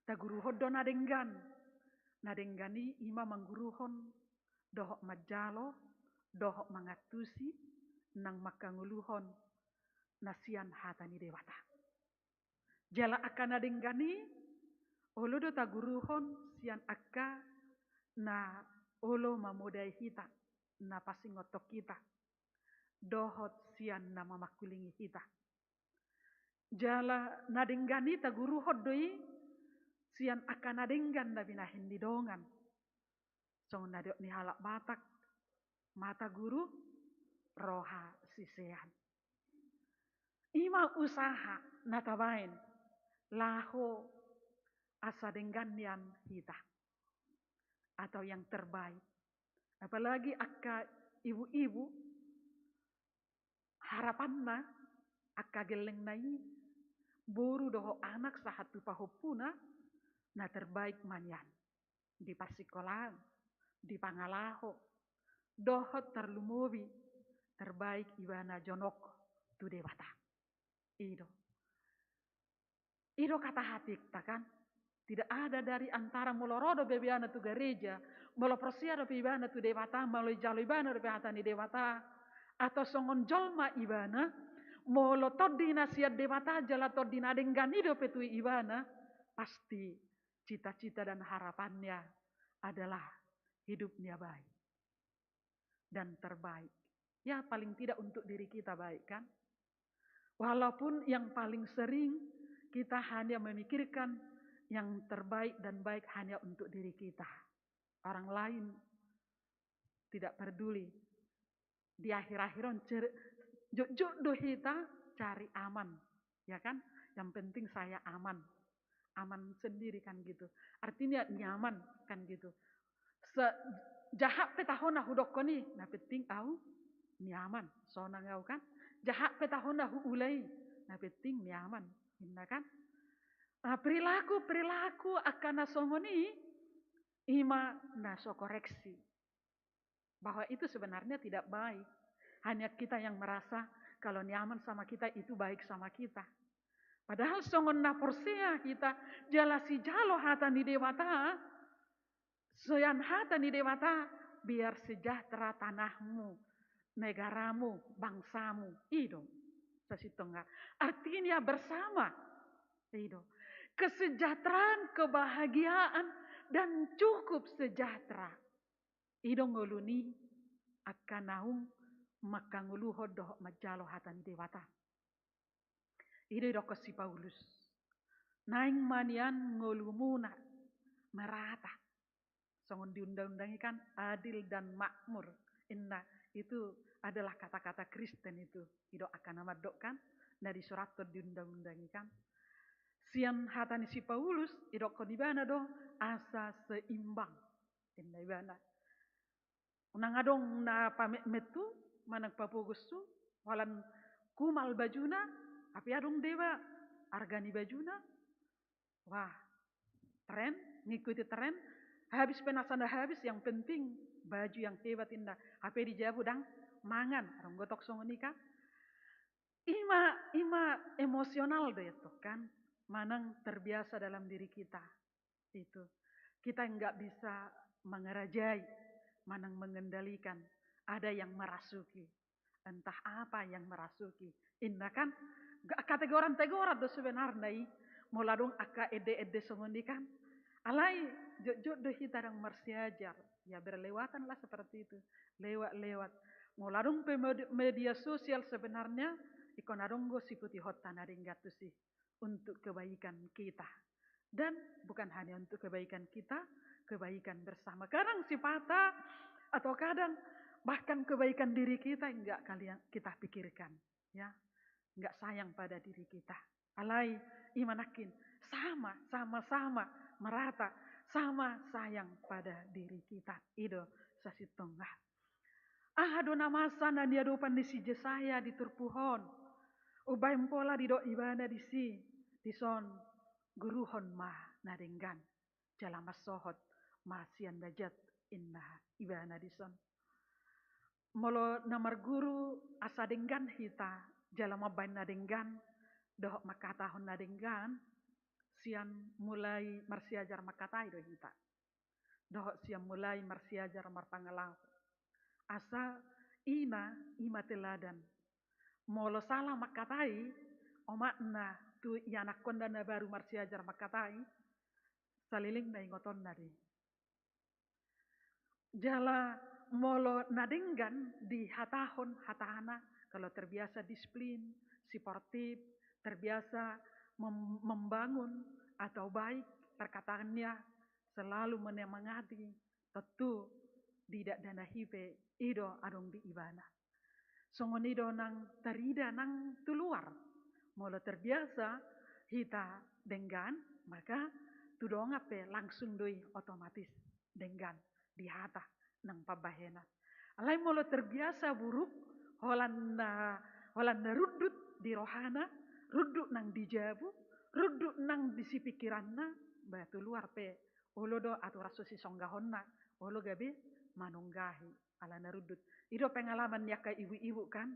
Taguruhon do na denggan. Na denggan i ima mangguruhon, dohot manjalo, dohot mangantusi, nang mangkangoluhon na sian hata ni Debata. Jala angka na denggan i, olo do taguruhon sian angka na olo mamodai hita, na pasingothon hita, dohot sian na mamangkulingi hita. Jala na denggan i taguruhon do i sian angka na denggan na binahen ni dongan. Songon na didok ni halak Batak, mata guru, roha sisean. Ima usaha na tabaen laho asa denggan nian hita atau yang terbaik. Apalagi angka ibu-ibu, harapanna angka gellengna i, boru dohot anak sahat tu pahompuna, na terbaik ma nian di parsikolaan, di pangalaho, dohot tarlumobi terbaik ibana jonok tu Debata. I do. I do kata hatikta kan. Tidak ada dari antara molo ro dope ibana tu gareja, molo porsea dope ibana tu Debata, molo ijalo ibana dope hata ni Debata, atau songon jolma ibana, molo tondi na sian Debata jala tondi na denggan i dope tu ibana, pasti cita-cita dan harapannya adalah hidupnya baik dan terbaik. Ya, paling tidak untuk diri kita baik, kan? Walaupun yang paling sering kita hanya memikirkan yang terbaik dan baik hanya untuk diri kita. Orang lain tidak peduli. Di akhir-akhir on cer-, jotjot do hita cari aman, ya kan? Yang penting saya aman. Aman sendiri kan gitu. Artinya nyaman kan gitu. Se-, jahat pe taho na hudokkon i, na penting au nyaman. Sonang au kan. Jahat pe taho na huula i, na penting nyaman. Inna kan. Ah, perilaku, perilaku angka na songon i, i ma na so koreksi. Bahwa itu sebenarnya tidak baik. Hanya kita yang merasa kalau nyaman sama kita itu baik sama kita. Padahal songon na porsea hita jala sijalo hata ni Debata, sian hata ni Debata, biar sejahtera tanahmu, negaramu, bangsamu. I do. Sasintongna. Artinya bersama. I do. Kesejahteraan, kebahagiaan, dan cukup sejahtera. I do ngolu ni angka naung mangkangoluhon dohot manjalo hata ni Debata. I do didokkon si Paulus. Naeng ma nian ngolumuna merata. Songon di undang-undang i kan adil dan makmur. Inna, itu adalah kata-kata Kristen itu. I do angka na mandok kan, na disurathon di undang-undang i kan. Sian hata ni si Paulus, didokkon ibana do asa seimbang. Inna ibana. Unang adong na pametmet tu, manang papogus tu, holan kumal bajuna, tapi adong deba arga ni bajuna. Wah, tren, ngikuti tren, habis pe na sada habis, yang penting baju yang hebat inna. Hape di jabu ndang mangan, adong gotong songon i kan. I ma, i ma emosional do itu kan, manang terbiasa dalam diri kita. Itu. Kita nggak bisa mengerajai, manang mengendalikan. Ada yang merasuki. Entah apa yang merasuki. Inna kan, ga-, kategoran-tegoran do sebenarna i. Molo adong angka ende-ende songon i kan. Alai, jotjot do hita ndang marsiajar. Ya, berlewatanlah seperti itu. Lewat-lewat. Molo adong pe med-, media sosial sebenarnya, ingkon adong do siputihonta na denggan tusi. Untuk kebaikan kita. Dan bukan hanya untuk kebaikan kita, kebaikan bersama. Kadang sipata, atau kadang bahkan kebaikan diri kita nggak kalian, kita pikirkan. Ya, nggak sayang pada diri kita. Alai, i ma nangkin, sama, sama-sama, merata, sama sayang pada diri kita. I do, sasintongna. Aha do na masa na niadopan ni si Jesaya di turpuk on? Umbahen pola didok ibana disi, dison, guruhon ma na denggan, jala mansohot ma sian na jat, inna ibana dison. Molo na marguru asa denggan hita, jala mambahen na denggan, dohot mangkatahon na denggan, sian mulai marsiajar mangkatai do hita. Dohot sian mulai marsiajar marpangalaho. Asa i ma, i ma teladan. Molo sala mangkatai, omakna tu ianakhonna na baru marsiajar mangkatai, salelengna ingotonna do i. Jala molo na denggan dihatahon hatana, kalau terbiasa disiplin, suportif, terbiasa mem-, membangun atau baik perkataannya, selalu menyemangati, tontu di dakdanak i pe i do adong di ibana. Songon i do nang tarida nang tu luar. Molo terbiasa hita denggan, maka tu dongan pe langsung do i otomatis denggan di hata nang pambahenan. Alai molo terbiasa buruk, holan na, holan na rundut di rohana, rundut nang di jabu, rundut nang di sipikiranna, ba tu luar pe olo do aturan so sisonggahonna, olo gabe manunggahi ala na rundut. I do pengalaman ni angka ibu-ibu kan,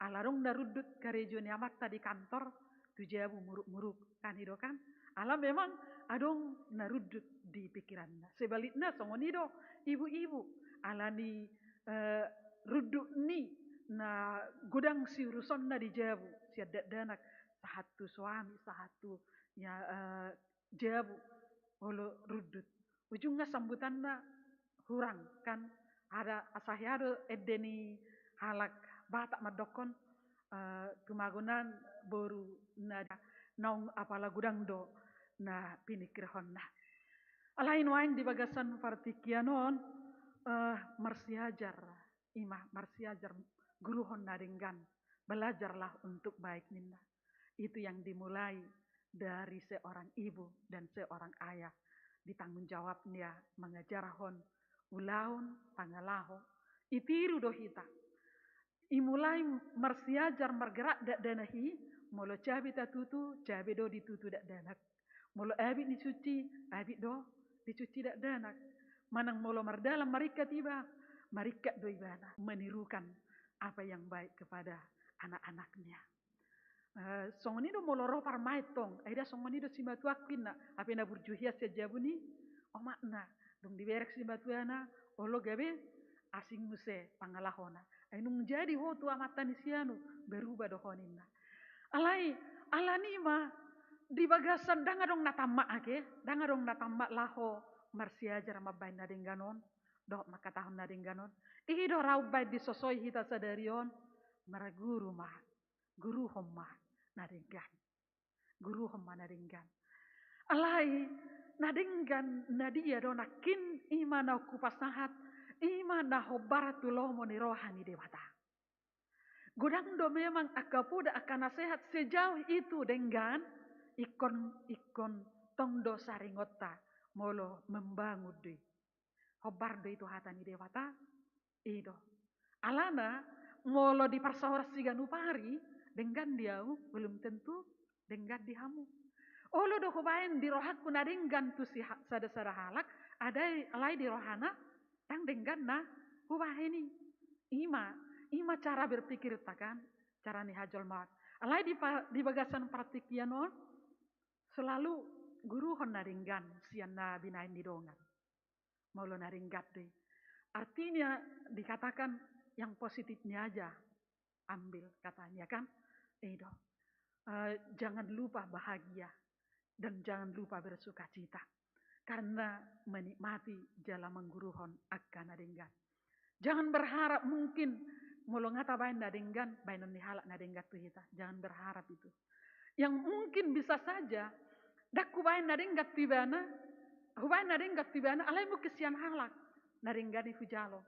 ala dung na rundut karejo ni amanta di kantor, tu jabu muruk-muruk, kan i do kan? Ala memang adong na rundut di pikiranna. Sebalikna songon i do ibu-ibu, ala ni, eh, rundut ni na godang siurusonna di jabu, sian dakdanak, sahat tu suami, sahat tu, ya, eh, jabu, olo rundut. Ujungna sambutanna hurang, kan? Ada, asa hea do ende ni halak Batak mandokkon, eh, tumagonan boru na, naung apala godang do na piningkirhonna. Alai nuaeng di bagasan partingkian on, eh, marsiajar, ima marsiajar, guruhon na denggan, belajarlah untuk baik ninna. Itu yang dimulai dari seorang ibu dan seorang ayah. Ditanggung jawabna mangajarhon ulaon, pangalaho. Itiru do hita. Imulai marsiajar margerak dakdanak i, molo cabe tatutu, cabe do ditutu dakdanak. Molo abit dicuci, abit do dicuci dakdanak. Manang molo mardalan maringkat iba, maringkat do ibana. Menirukan apa yang baik kepada anak-anaknya. Eh, songon i do molo ro parumaen tong, ai da songon i do simatuangku inna, hape na burju hian sian jabu ni omakna, dung diberek simatuana, olo gabe asing muse pangalahona. Ai nunga jadi ho tu amanta ni si anu, berubah do ho ninna. Alai, ala ni ma, di bagasan ndang adong na tammat ake, ndang adong na tammat laho marsiajar mambahen na denggan on, dohot mangkatahon na denggan on. I do ra umbahen disosoi hita sadari on, marguru ma. Guruhon ma na denggan. Guruhon ma na denggan. Alai, na denggan na dia do nangkin, ima na hupasahat, ima na hombar tu lomo ni roha ni Debata. Godang do memang angka poda, angka nasehat, sejauh itu denggan, ingkon, ingkon tong do saringonta, molo membangun do i. Hombar do i tu hata ni Debata, i do. Alana, molo diparsahoras siganup ari, denggan di ahu, belum tentu denggan di hamu. Olo do hubahen di rohangku na denggan tu si ha-, sada-sada halak, adai, alai di rohana, ndang denggan na hubahen i. Ima, ima cara berpikirta kan, cara ni hajolmaon. Alai di pa-, di bagasan partingkian on, selalu guruhon na denggan sian na binahen ni dongan. Molo na denggan do i. Artinya dikatakan yang positifnya aja ambil katanya kan. I do. Eh, jangan lupa bahagia dan jangan lupa bersukacita karena menikmati jala mangguruhon angka na denggan. Jangan berharap mungkin molo nga tabahen na denggan, bahenon ni halak na denggan tu hita. Jangan berharap itu. Yang mungkin bisa saja, ndang hubahen na denggan tu ibana, hubahen na denggan tu ibana, alai mungkin sian halak na denggan i hujalo.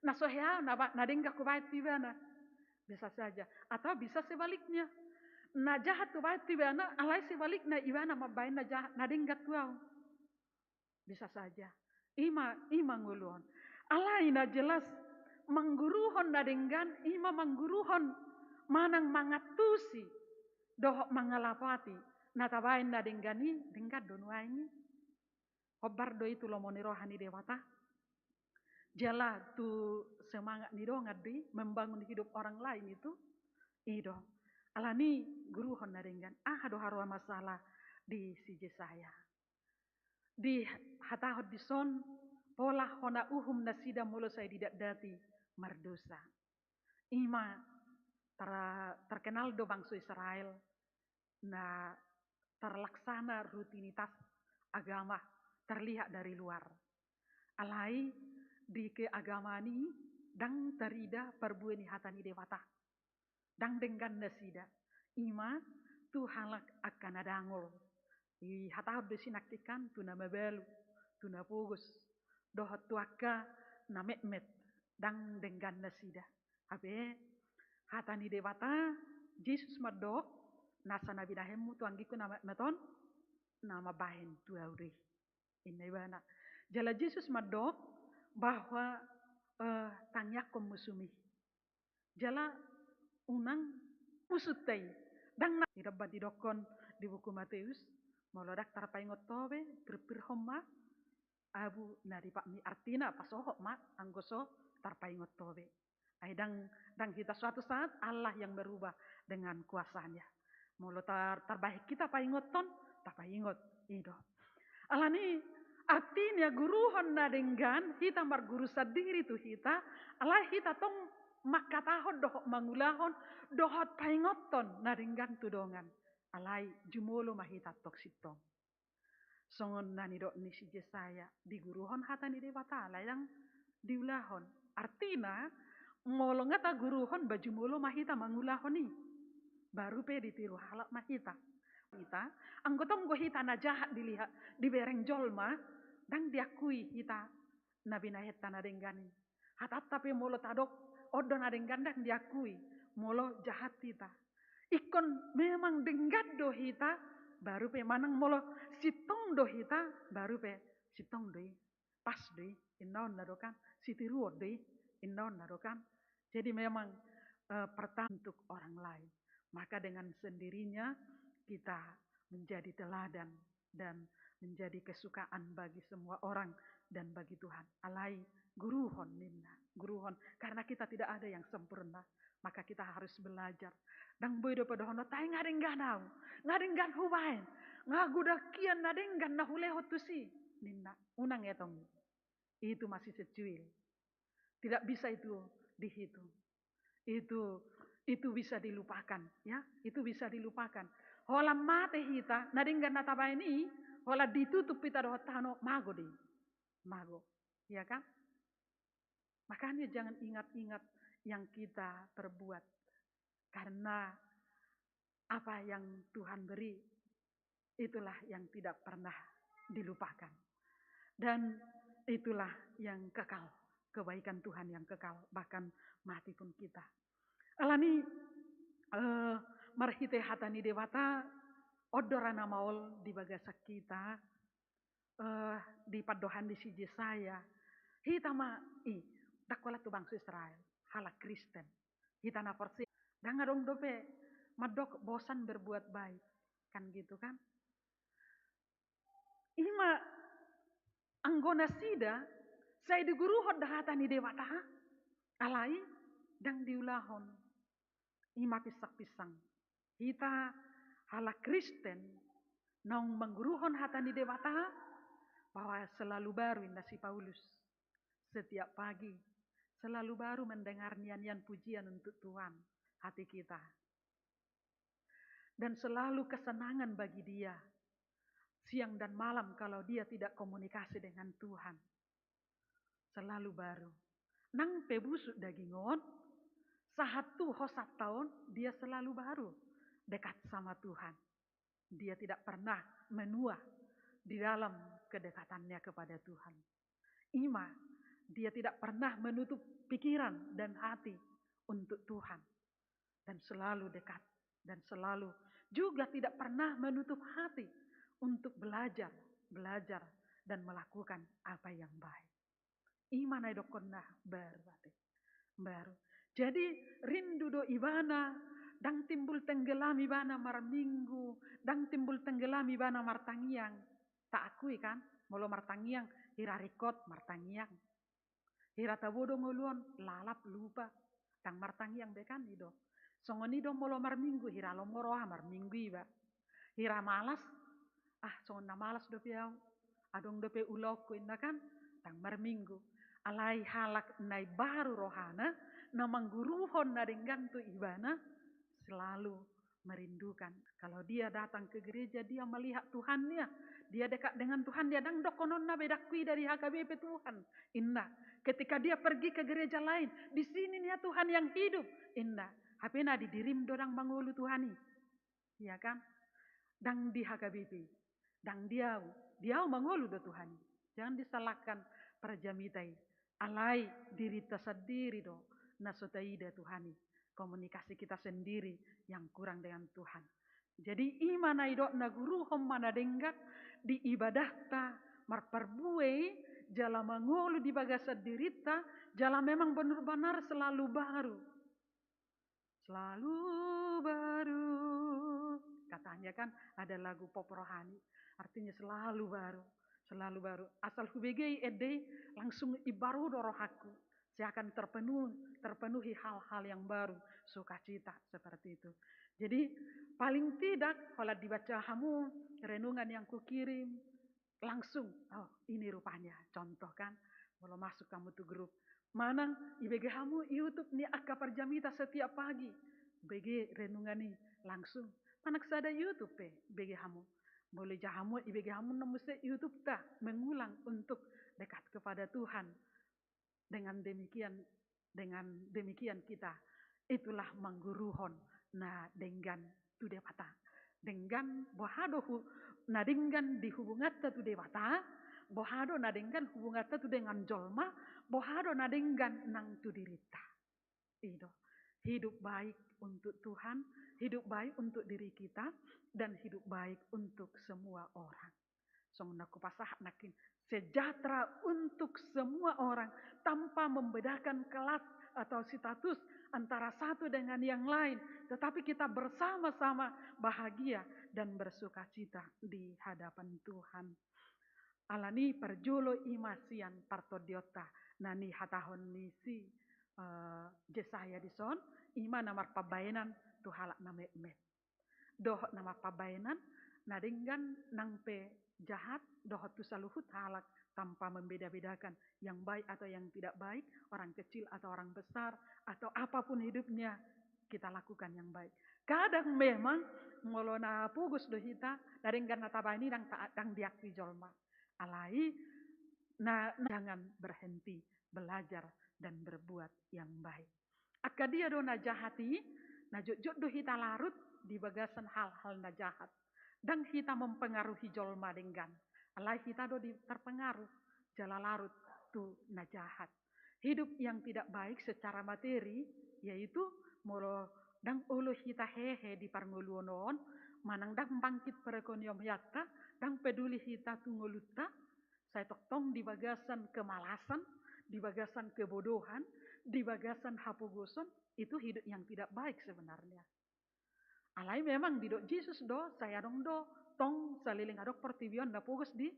Na so hea na ba-, na denggan hubahen tu ibana. Bisa saja. Atau bisa sebaliknya. Na jahat hubahen tu ibana, alai sebalikna ibana mambahen na jahat, na denggan tu ahu. Bisa saja. Ima, ima ngoluhon. Alai na jelas, mangguruhon na denggan, ima mangguruhon manang mangantusi dohot mangalapati na tabahen na denggan i, denggan do nuaeng i. Hombar do i tu lomo ni roha ni Debata. Jala tu semangat ni dongan do i, membangun hidup orang lain itu. I do. Ala ni guruhon na denggan. Aha do haroa masalah di si Jesaya? Dihatahon dison, pola hona uhum nasida molo sai didatdati mardosa. Ima ter-, terkenal do bangso Israel na terlaksana rutinitas agama terlihat dari luar. Alai di keagamaan i ndang tarida parbue ni hata ni Debata. Ndang denggan nasida. Ima tu halak angka na dangol. Dihatahon do i sinangkikan tu na mabalu, tu na pogos, dohot tu angka na metmet, ndang denggan nasida. Hape hata ni Debata, Jesus mandok, nasa na binahenmu tu anggingku na metmet on, na mambahen tu ahu do i. Inna ibana. Jala Jesus mandok bahwa, eh, tangiangkon musum i. Jala unang musunta i. Ndang na-, didok, didokkon di buku Mateus, molo ndang tarpaingot ho be, pirpirhon ma abu na di patmi, artina pasohot ma anggo so tarpaingot ho be. Ai ndang, ndang hita, suatu saat Allah yang merubah dengan kuasanya. Molo tar-, tarbahen hita paingothon, tapaingot. I do. Alani artina guruhon na denggan, hita marguru sandiri tu hita, alai hita tong mangkatahon dohot mangulahon, dohot paingothon na denggan tu dongan. Alai jumolo ma hita tong sintong. Songon na nidok ni si Jesaya, diguruhon hata ni Debata, alai ndang diulahon. Artina, molo nga taguruhon, ba jumolo ma hita mangulahon i. Baru pe ditiru halak ma hita. Hita, anggo tong do hita na jahat dilihat, dibereng jolma, ndang diakui hita na binahen hita na denggan i. Hatanta pe molo tadok, on do na denggan, ndang diakui, molo jahat hita. Ingkon memang denggan do hita, baru pe manang molo sintong do hita, baru pe sintong do i, pas do i, inna on na do kan, sitiruon do i, inna on na do kan. Jadi memang, eh, pertama untuk orang lain. Maka dengan sendirinya kita menjadi teladan dan menjadi kesukaan bagi semua orang dan bagi Tuhan. Alai guruhon ninna, guruhon, karena kita tidak ada yang sempurna, maka kita harus belajar. Ndang boi dope dohonon, tai nga denggan au, nga denggan hubahen, nga godang hian na denggan na hulehon tusi, ninna. Unang, ya tong. Itu masih secuil. Tidak bisa itu dihitung. Itu, itu bisa dilupakan, ya. Itu bisa dilupakan. Holan mate hita, na denggan na tabahen i, holan ditutup hita dohot tano, mago do i. Mago. Ya kan? Makanya jangan ingat-ingat yang kita perbuat. Karena apa yang Tuhan beri, itulah yang tidak pernah dilupakan. Dan itulah yang kekal, kebaikan Tuhan yang kekal, bahkan mati pun kita. Alani, eh, marhite hata ni Debata, on do ra na maol di bagasan hita, eh, di pandohan ni si Jesaya. Hita ma i, ndang holan tu bangso Israel, halak Kristen. Hita na porsea, ndang adong dope mandok bosan berbuat baik. Kan gitu kan? I ma anggo nasida, sai diguruhon do hata ni Debata, alai ndang diulahon. I ma pinsang-pinsang. Hita halak Kristen, naung mangguruhon hata ni Debata, bahwa selalu baru, inna si Paulus. Setiap pagi, selalu baru mendengar nyanyian pujian untuk Tuhan, hati kita. Dan selalu kesenangan bagi dia. Siang dan malam kalau dia tidak komunikasi dengan Tuhan. Selalu baru. Nang pe busuk daging on, sahat tu hosanta on, dia selalu baru dekat sama Tuhan. Dia tidak pernah menua di dalam kedekatannya kepada Tuhan. I ma, dia tidak pernah menutup pikiran dan hati untuk Tuhan. Dan selalu dekat, dan selalu juga tidak pernah menutup hati untuk belajar, belajar, dan melakukan apa yang baik. I ma na didokkon na baru, ate. Baru. Jadi, rindu do ibana, ndang timbul tenggelam ibana marminggu, ndang timbul tenggelam ibana martangiang. Taakui kan, molo martangiang, hira ringkot martangiang. Hira tabo do ngolu on, lalap, lupa. Ndang martangiang be kan, i do. Songon i do molo marminggu, hira lomo roha marminggu iba. Hira malas, ah, songon na malas dope au. Adong dope ulaonku, inna kan, ndang marminggu. Alai halak na imbaru rohana, na mangguruhon na denggan tu ibana, selalu merindukan. Kalau dia datang ke gereja, dia melihat Tuhannya. Dia dekat dengan Tuhan, dia ndang dohononna be, ndang kuida di H K B P Tuhan, inna. Ketika dia pergi ke gereja lain, di sini nia Tuhan yang hidup, inna. Hape na di dirim do ndang mangolu Tuhan i. Iya kan? Ndang di H K B P, ndang di au, di au mangolu do Tuhan i. Jangan disalahkan para jamita i. Alai dirinta sandiri do na so taida Tuhan i. Komunikasi kita sendiri yang kurang dengan Tuhan. Jadi i ma na nidok na guruhon ma na denggan di ibadahta, marparbue i, jala mangolu di bagasan dirinta, jala memang benar-benar selalu baru. Selalu baru. Katanya kan ada lagu pop rohani, artinya selalu baru, selalu baru. Asal hubege i ende i, langsung imbaru do rohangku. Saya akan terpenuh, terpenuhi hal-hal yang baru, sukacita seperti itu. Jadi paling tidak, kalau dibaca hamu renungan yang kukirim, langsung, oh, ini rupanya, contoh kan, molo masuk hamu tu grup. Manang ibege hamu YouTube ni angka parjamita setiap pagi, bege renungan i langsung. Manang sada YouTube pe, bege hamu. Molo ija hamu, ibege hamu na muse YouTube ta, mengulang untuk dekat kepada Tuhan. Dengan demikian, dengan demikian kita, itulah mangguruhon na denggan tu Debata. Denggan, boha do hu-, na denggan di hubunganta tu Debata, boha do na denggan hubunganta tu dengan jolma, boha do na denggan nang tu dirinta. I do. Hidup baik untuk Tuhan, hidup baik untuk diri kita, dan hidup baik untuk semua orang. Songon na hupasahat nangkin, sejahtera untuk semua orang tanpa membedakan kelas atau status antara satu dengan yang lain, tetapi kita bersama-sama bahagia dan bersukacita di hadapan Tuhan. Alani parjolo i ma sian partondionta na nihatahon ni si, eh, Jesaya dison, i ma na marpambahenan tu halak na metmet. Dohot na marpambahenan, na denggan nang pe jahat, dohot tu saluhut halak tanpa membeda-bedakan yang baik atau yang tidak baik, orang kecil atau orang besar, atau apapun hidupnya, kita lakukan yang baik. Kadang memang molo na pogos do hita, na denggan na tabahen i ndang ta-, ndang diakui jolma. Alai, na, na, jangan berhenti belajar dan berbuat yang baik. Angka dia do na jahat i, na jotjot do hita larut di bagasan hal-hal na jahat. Ndang hita mempengaruhi jolma denggan. Alai hita do di terpengaruh, jala larut tu na jahat. Hidup yang tidak baik secara materi, yaitu molo ndang olo hita hehe di parngoluon on, manang ndang bangkit perekonomianta, ndang peduli hita tu ngolunta, sai tongtong di bagasan kemalasan, di bagasan kebodohan, di bagasan hapogoson, itu hidup yang tidak baik sebenarnya. Alai memang didok Jesus do, sai adong do tong saleleng adong portibi on na pogos di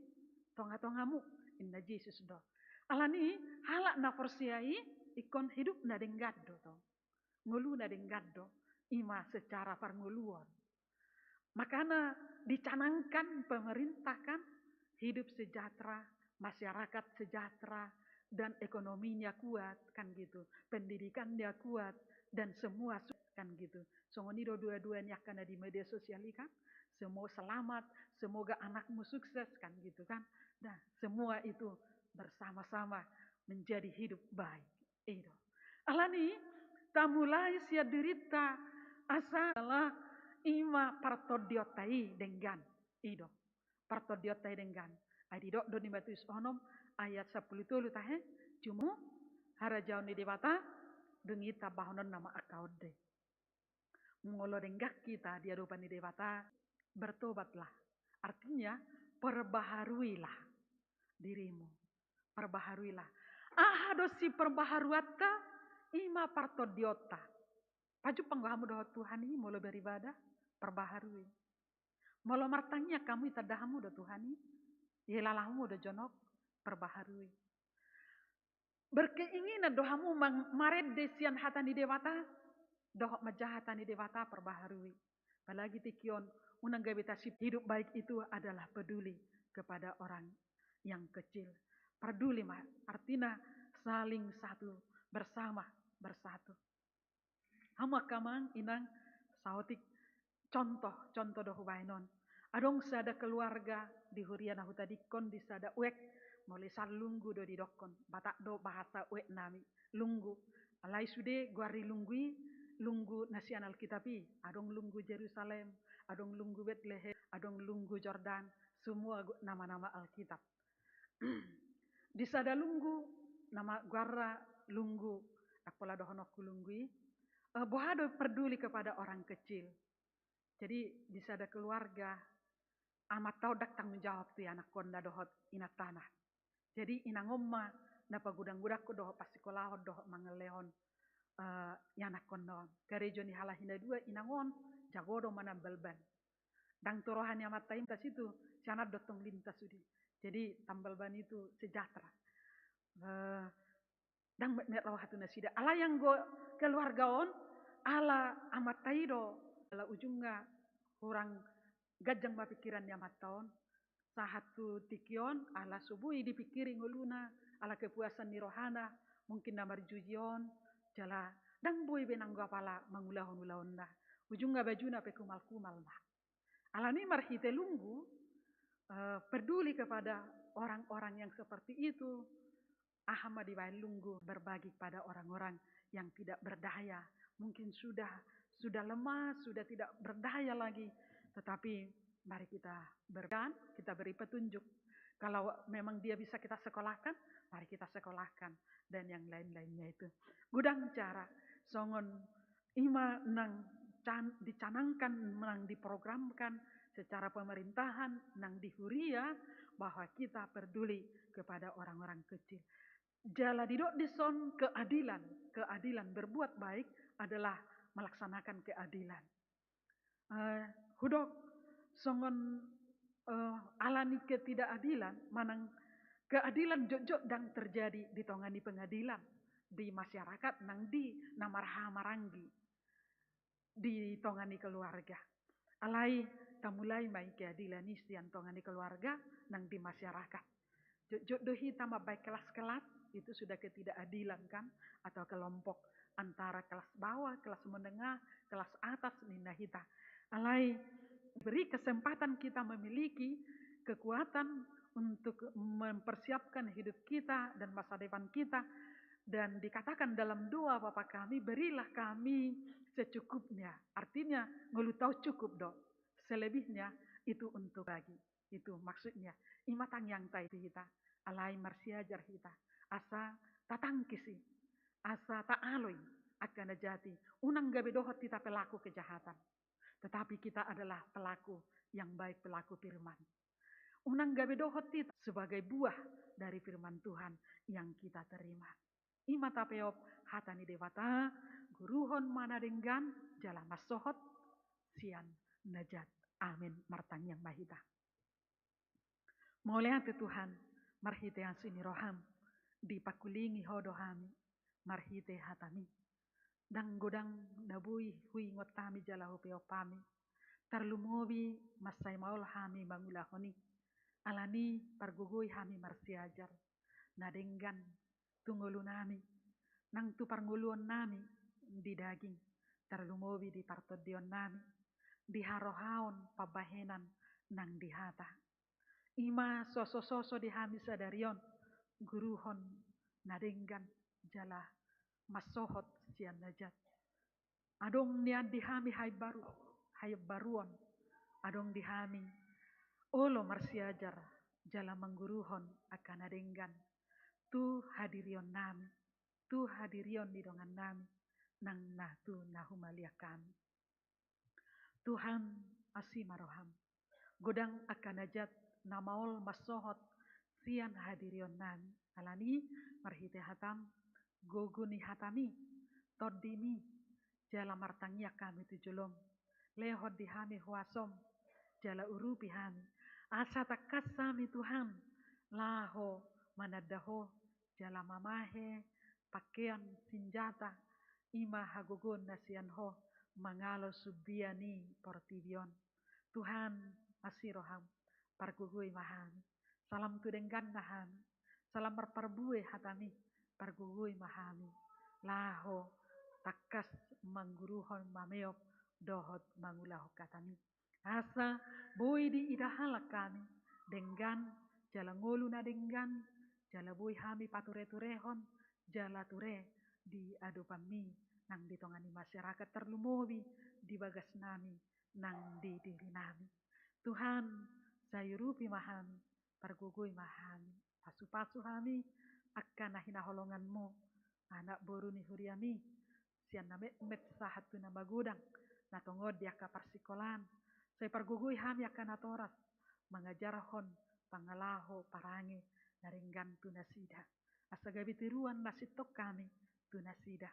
tonga-tongamu, inna Jesus do. Alani halak na porsea i ingkon hidup na denggan do tong. Ngolu na denggan do, i ma secara parngoluon. Makana dicanangkan pemerintah kan, hidup sejahtera, masyarakat sejahtera, dan ekonominya kuat kan gitu, pendidikannya kuat, dan semua su-, kan gitu. Songon i do dua-dua ni angka na di media sosial i kan, semua selamat, semoga anakmu sukses kan gitu kan. Nah, semua itu bersama-sama menjadi hidup baik. I do. Alani, tamulai sian dirinta, asa adalah i ma partondionta i denggan. I do. Partondionta i denggan. Ai didok do di Matius onom ayat sampulu tolu tahe, cuma harajaon ni Debata, dung i tambahononna ma angka on do. Molo denggan hita di adopan ni Debata, bertobatlah. Artinya, perbaharuilah dirimu. Perbaharuilah. Aha do siperbaharuanta, i ma partondionta. Pajumpang do hamu dohot Tuhan i molo beribadah, perbaharui. Molo martangiang hamu, itanda hamu do Tuhan i, ialap hamu do jonok, perbaharui. Berkeinginan do hamu mang-, marende sian hata ni Debata, dohot manjaha hata ni Debata, perbaharui. Apalagi tingki on, unang gabe tasip-, hidup baik itu adalah peduli kepada orang yang kecil. Peduli ma, artina saling satu, bersama, bersatu. Hamu angka amang inang, saotik contoh, contoh do hubahen on. Adong sada keluarga di huria na hutadingkon di sada wijk, molo i san lunggu do didokkon, Batak do bahasa wijk nami, lunggu. Alai sude goar ni lunggu i, lunggu na sian Alkitab i, adong lunggu Jerusalem, adong lunggu Betlehem, adong lunggu Jordan, semua gu-, nama-nama Alkitab. Di sada lunggu, nama goarna lunggu, ndang pola dohononku lunggu i, eh, boha do peduli kepada orang kecil. Jadi, di sada keluarga, amanta on ndang tanggung jawab tu ianakkonna dohot inantana. Jadi, inang on ma na pagodang-godangkon dohot pasikolahon dohot mangalehon, eh, ianakkonna on. Karejo ni halak i na dua, inang on jago do manambal ban. Ndang tu roha ni amanta i lintas itu, sian an do tong lintas sude. Jadi tambal ban itu sejahtera. Eh, Ndang metmet roha tu nasida. Alai anggo keluarga on, ala amanta i do, ala ujungna hurang ganjang ma pikiran ni amanta on. Sahat tu tingki on, ala so boi dipikiri ngoluna, ala kepuasan ni rohana, mungkin na marjuji on, jala ndang boi be nanggo apala mangulahon ulaonna. Ujungna bajuna pe kumal-kumal ma. Alani marhite lunggu, eh, peduli kepada orang-orang yang seperti itu, aha ma dibaen lunggu berbagi pada orang-orang yang tidak berdaya. Mungkin sudah, sudah lemah, sudah tidak berdaya lagi. Tetapi mari kita berikan, kita beri petunjuk. Kalau memang dia bisa kita sekolahkan, mari kita sekolahkan. Dan yang lain-lainnya itu. Godang cara, songon ima nang can-, dicanangkan, nang diprogramkan secara pemerintahan, nang di huria, bahwa kita peduli kepada orang-orang kecil. Jala didok dison keadilan, keadilan berbuat baik adalah melaksanakan keadilan. Eh, hudok songon, eh, alani ketidakadilan, manang keadilan jotjot ndang terjadi di tonga ni pengadilan, di masyarakat nang di na marhaha maranggi, di tonga ni keluarga. Alai tamulai ma i keadilan i sian tonga ni keluarga nang di masyarakat. Jotjot do hita mambaen kelas-kelas, itu sudah ketidakadilan kan, atau kelompok antara kelas bawah, kelas menengah, kelas atas ninna hita. Alai beri kesempatan kita memiliki kekuatan untuk mempersiapkan hidup kita dan masa depan kita. Dan dikatakan dalam doa Bapa kami, berilah kami secukupnya. Artinya, ngolunta on cukup do. Selebihnya itu untuk bagi. Itu maksudnya. Ima tangiangta i tu hita. Alai marsiajar hita. Asa tatangkis i. Asa taaloi angka na jat i. Unang gabe dohot hita pelaku kejahatan. Tetapi kita adalah pelaku yang baik, pelaku firman. Unang gabe dohot hita sebagai buah dari firman Tuhan yang kita terima. Ima tapeop hata ni Debata, guruhon ma na denggan, jala mansohot sian na jat. Amin. Martangiang ma hita. Mauliate Tuhan, marhite asi ni roham, dipangkulingi Ho do hami, marhite hatami. Ndang godang na boi huingot hami jala hupeop hami. Tarlumobi mansai maol hami mangulahon i. Alani pargogoi hami marsiajar. Na denggan tu ngolunami, nang tu parngoluonnami di daging, tarlumobi di partondionnami, di harohaon pambahenan nang di hata. Ima sosososo di hami sadari on, guruhon na denggan jala mansohot sian na jat. Adong nian di hami haimbaru-, haimbaruon, adong di hami olo marsiajar jala mangguruhon angka na denggan tu hadirionnami, tu hadirion ni dongannami, nang na tu na humaliang hami. Tuhan, asi ma roham. Godang angka na jat na maol mansohot sian hadirionnami. Alani marhite hatam, gogo ni hatami, tondimi, jala martangiang hami tu jolom. Lehon di hami huasom, jala urupi hami. Asa tangkas hami Tuhan, laho mananda Ho, jala mamahe pakean sinjata, ima hagogoon na sian Ho, mangalo sumbia ni portibi on. Tuhan, asi roham, pargogoi ma hami. Salam tu dengganna hami. Salam marparbue hatami, pargogoi ma hami. Laho tangkas mangguruhon, mameop dohot mangulahon hatami. Asa boi diida halak hami denggan, jala ngolu na denggan, jala boi hami patureturehon, jala ture di adopanmi, nang di tonga ni masyarakat, tarlumobi di bagasnami, nang di dirinami. Tuhan, sai urupi ma hami, pargogoi ma hami, pasupasu hami, angka na hinaholonganmu, anak boru ni huriami, sian na metmet sahat tu na magodang, na tongon di angka parsikolaan, sai pargogoi hami angka natoras, mangajarhon pangalaho parange na denggan tu nasida. Asa gabe tiruan na sintong hami tu nasida.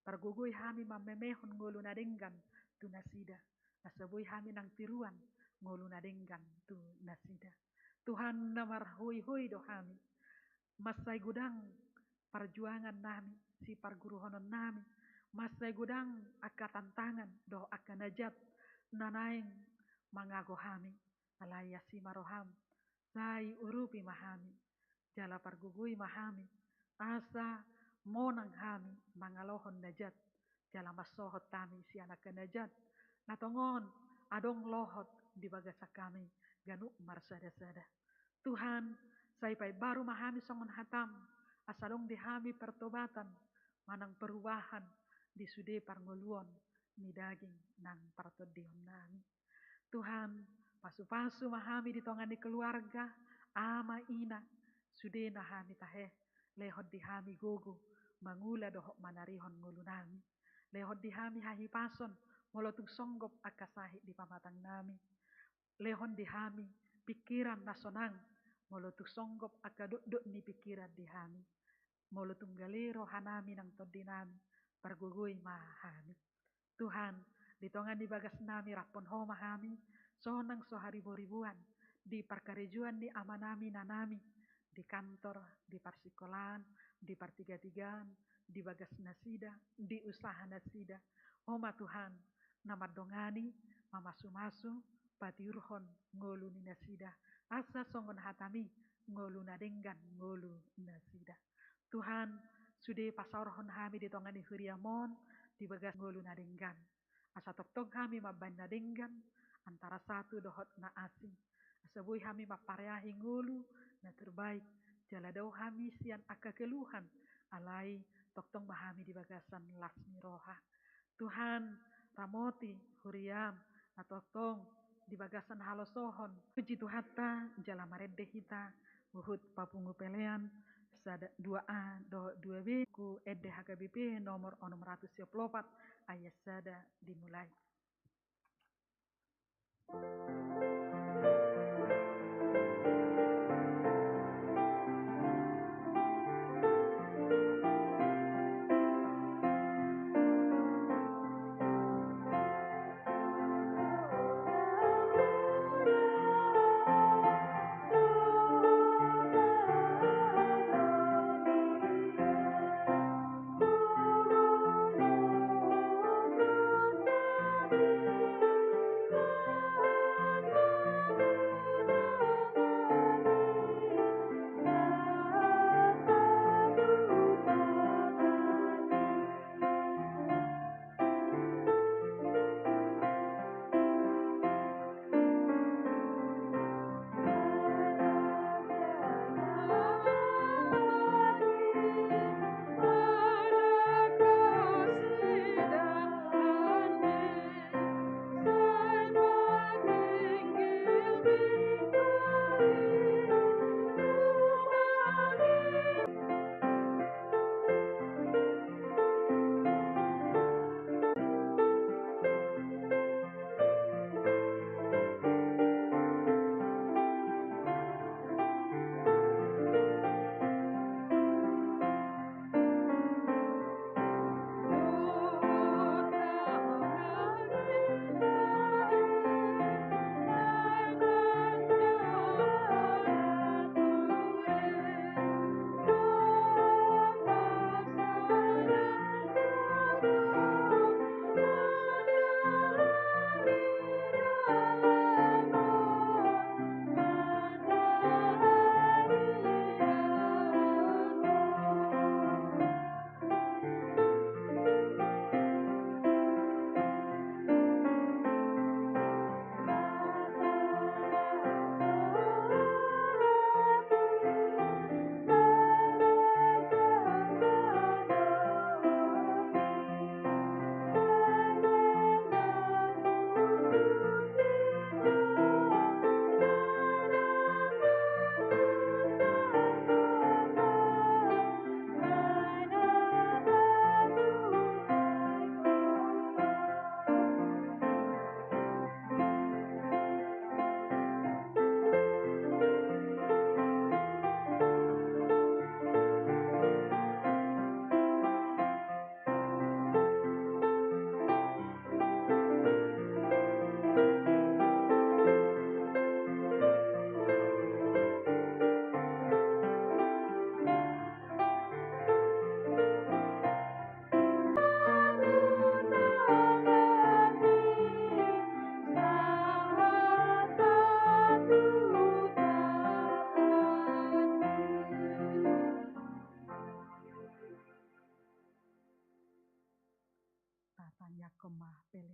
Pargogoi hami mamemehon ngolu na denggan tu nasida. Asa boi hami nang tiruan ngolu na denggan tu nasida. Tuhan na marhoihoi do hami. Mansai godang parjuangan nami, siparguruhonon nami, mansai godang angka tantangan dohot angka na jat na naeng mangago hami. Alai asi ma roham, sai urupi ma hami, jala pargogoi ma hami, asa monang hami mangalohon na jat, jala mansohot hami sian angka na jat, na tongon adong lohot di bagasan hami ganup marsadasada. Tuhan, sai paimbaru ma hami songon hatam, asa adong di hami pertobatan, manang perubahan di sude parngoluon ni daging nang partondion nami. Tuhan, pasupasu ma hami di tonga ni keluarga, ama, ina, sude na hami tahe, lehon di hami gogo mangula dohot manarihon ngolu nami. Lehon di hami hahipason, molo tung songgop angka sahit di pamatang nami. Lehon di hami pingkiran na sonang, molo tung songgop angka dokdok ni pingkiran di hami. Molo tung gale roha nami nang tondi nami, pargogoi ma hami. Tuhan, di tonga ni bagas nami raphon Ho ma hami, sonang so hariboriboan, di parkarejoan ni ama nami, ina nami, di kantor, di parsikolaan, di partigatigaan, di bagas nasida, di usaha nasida. Ho ma Tuhan, na mandongani, mamasumasu, patiurhon ngolu ni nasida, asa songon hatami, ngolu na denggan ngolu nasida. Tuhan, sude pasaorhon hami di tonga ni huriam on, di bagas ngolu na denggan. Asa tongtong hami mambahen na denggan, antara satu dohot na asing. Asa boi hami mampareahi ngolu na terbaik, jala dao hami sian angka keluhan, alai tongtong ma hami di bagasan las ni roha. Tuhan, ramoti huriam, na tongtong di bagasan halosohon. Puji Tuhanta, jala marende hita, huhut papungu pelean, sada, dua A dohot dua B, buku Ende H K B P nomor onom ratus sia pulu opat, ayat sada dimulai.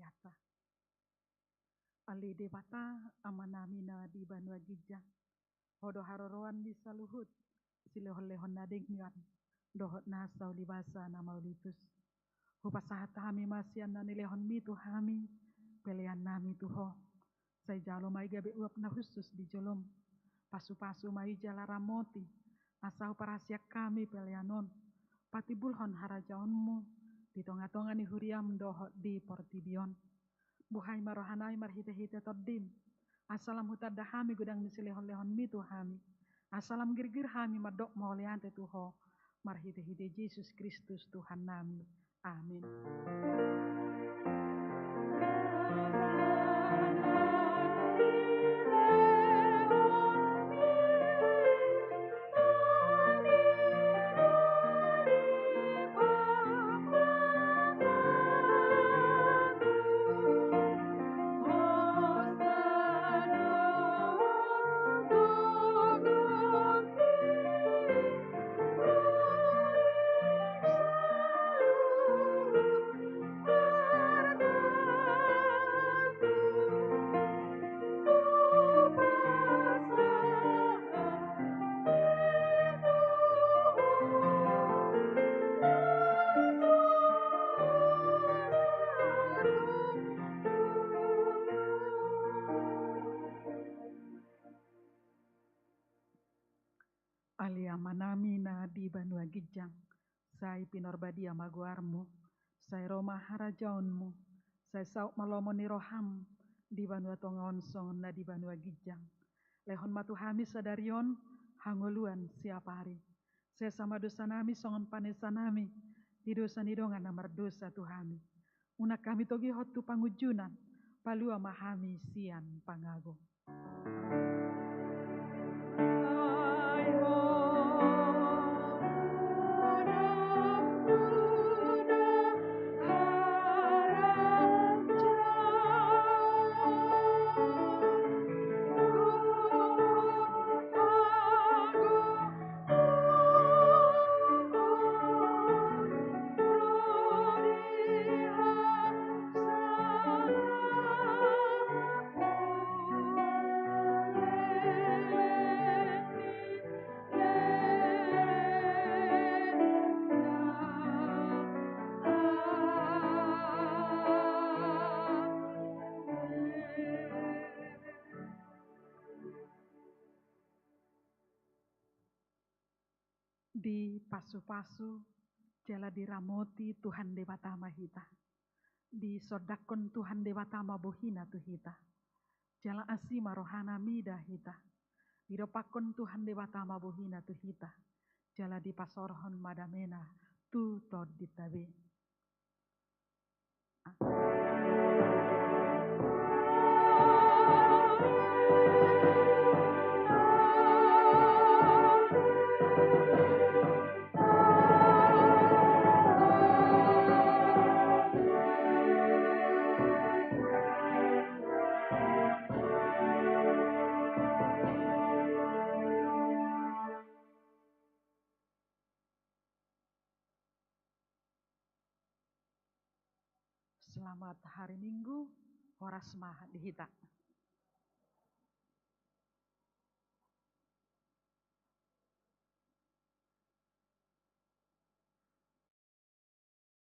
Asa. Ale Debata, Amanami na di banua ginjang, Ho do haroroan ni saluhut silehonlehon na denggan dohot nasa ulibasa na mauliutus. Hupasahat hami ma sian na nilehonMi tu hami peleannami tu Ho. Sai jalo ma i gabe uap na hushus di joloM. Pasupasu ma i jala ramoti, asa huparasian hami pelean on patimbulhon harajaonMu di tongatonga ni huriaM dohot di portibi on. Buhai ma rohanami marhitehite TondiM, asa lam hutanda hami godang ni silehonlehonMi tu hami, asa lam girgir hami mandok mauliate tu Ho marhitehite Jesus Kristus Tuhannami. Amin. Ale Amanami na di banua ginjang, sai pinarbadia ma goarMu, sai ro ma harajaonMu, sai saut ma lomo ni rohaM di banua tonga on songon na di banua ginjang. Lehon ma tu hami sadari on hangoluan siapari. Sesa ma dosanami songon panesanami di dosa ni dongan na mardosa tu hami. Unang hami togihon tu pangunjunan, palua ma hami sian pangago. Dipasupasu jala diramoti Tuhan Debata ma hita. Disondangkon Tuhan Debata ma bohiNa tu hita. Jala asi ma rohaNa mida hita. Didompakkon Tuhan Debata ma bohiNa tu hita. Jala dipasaorhon ma dameNa tu tondinta be. Selamat hari Minggu, horas ma di hita.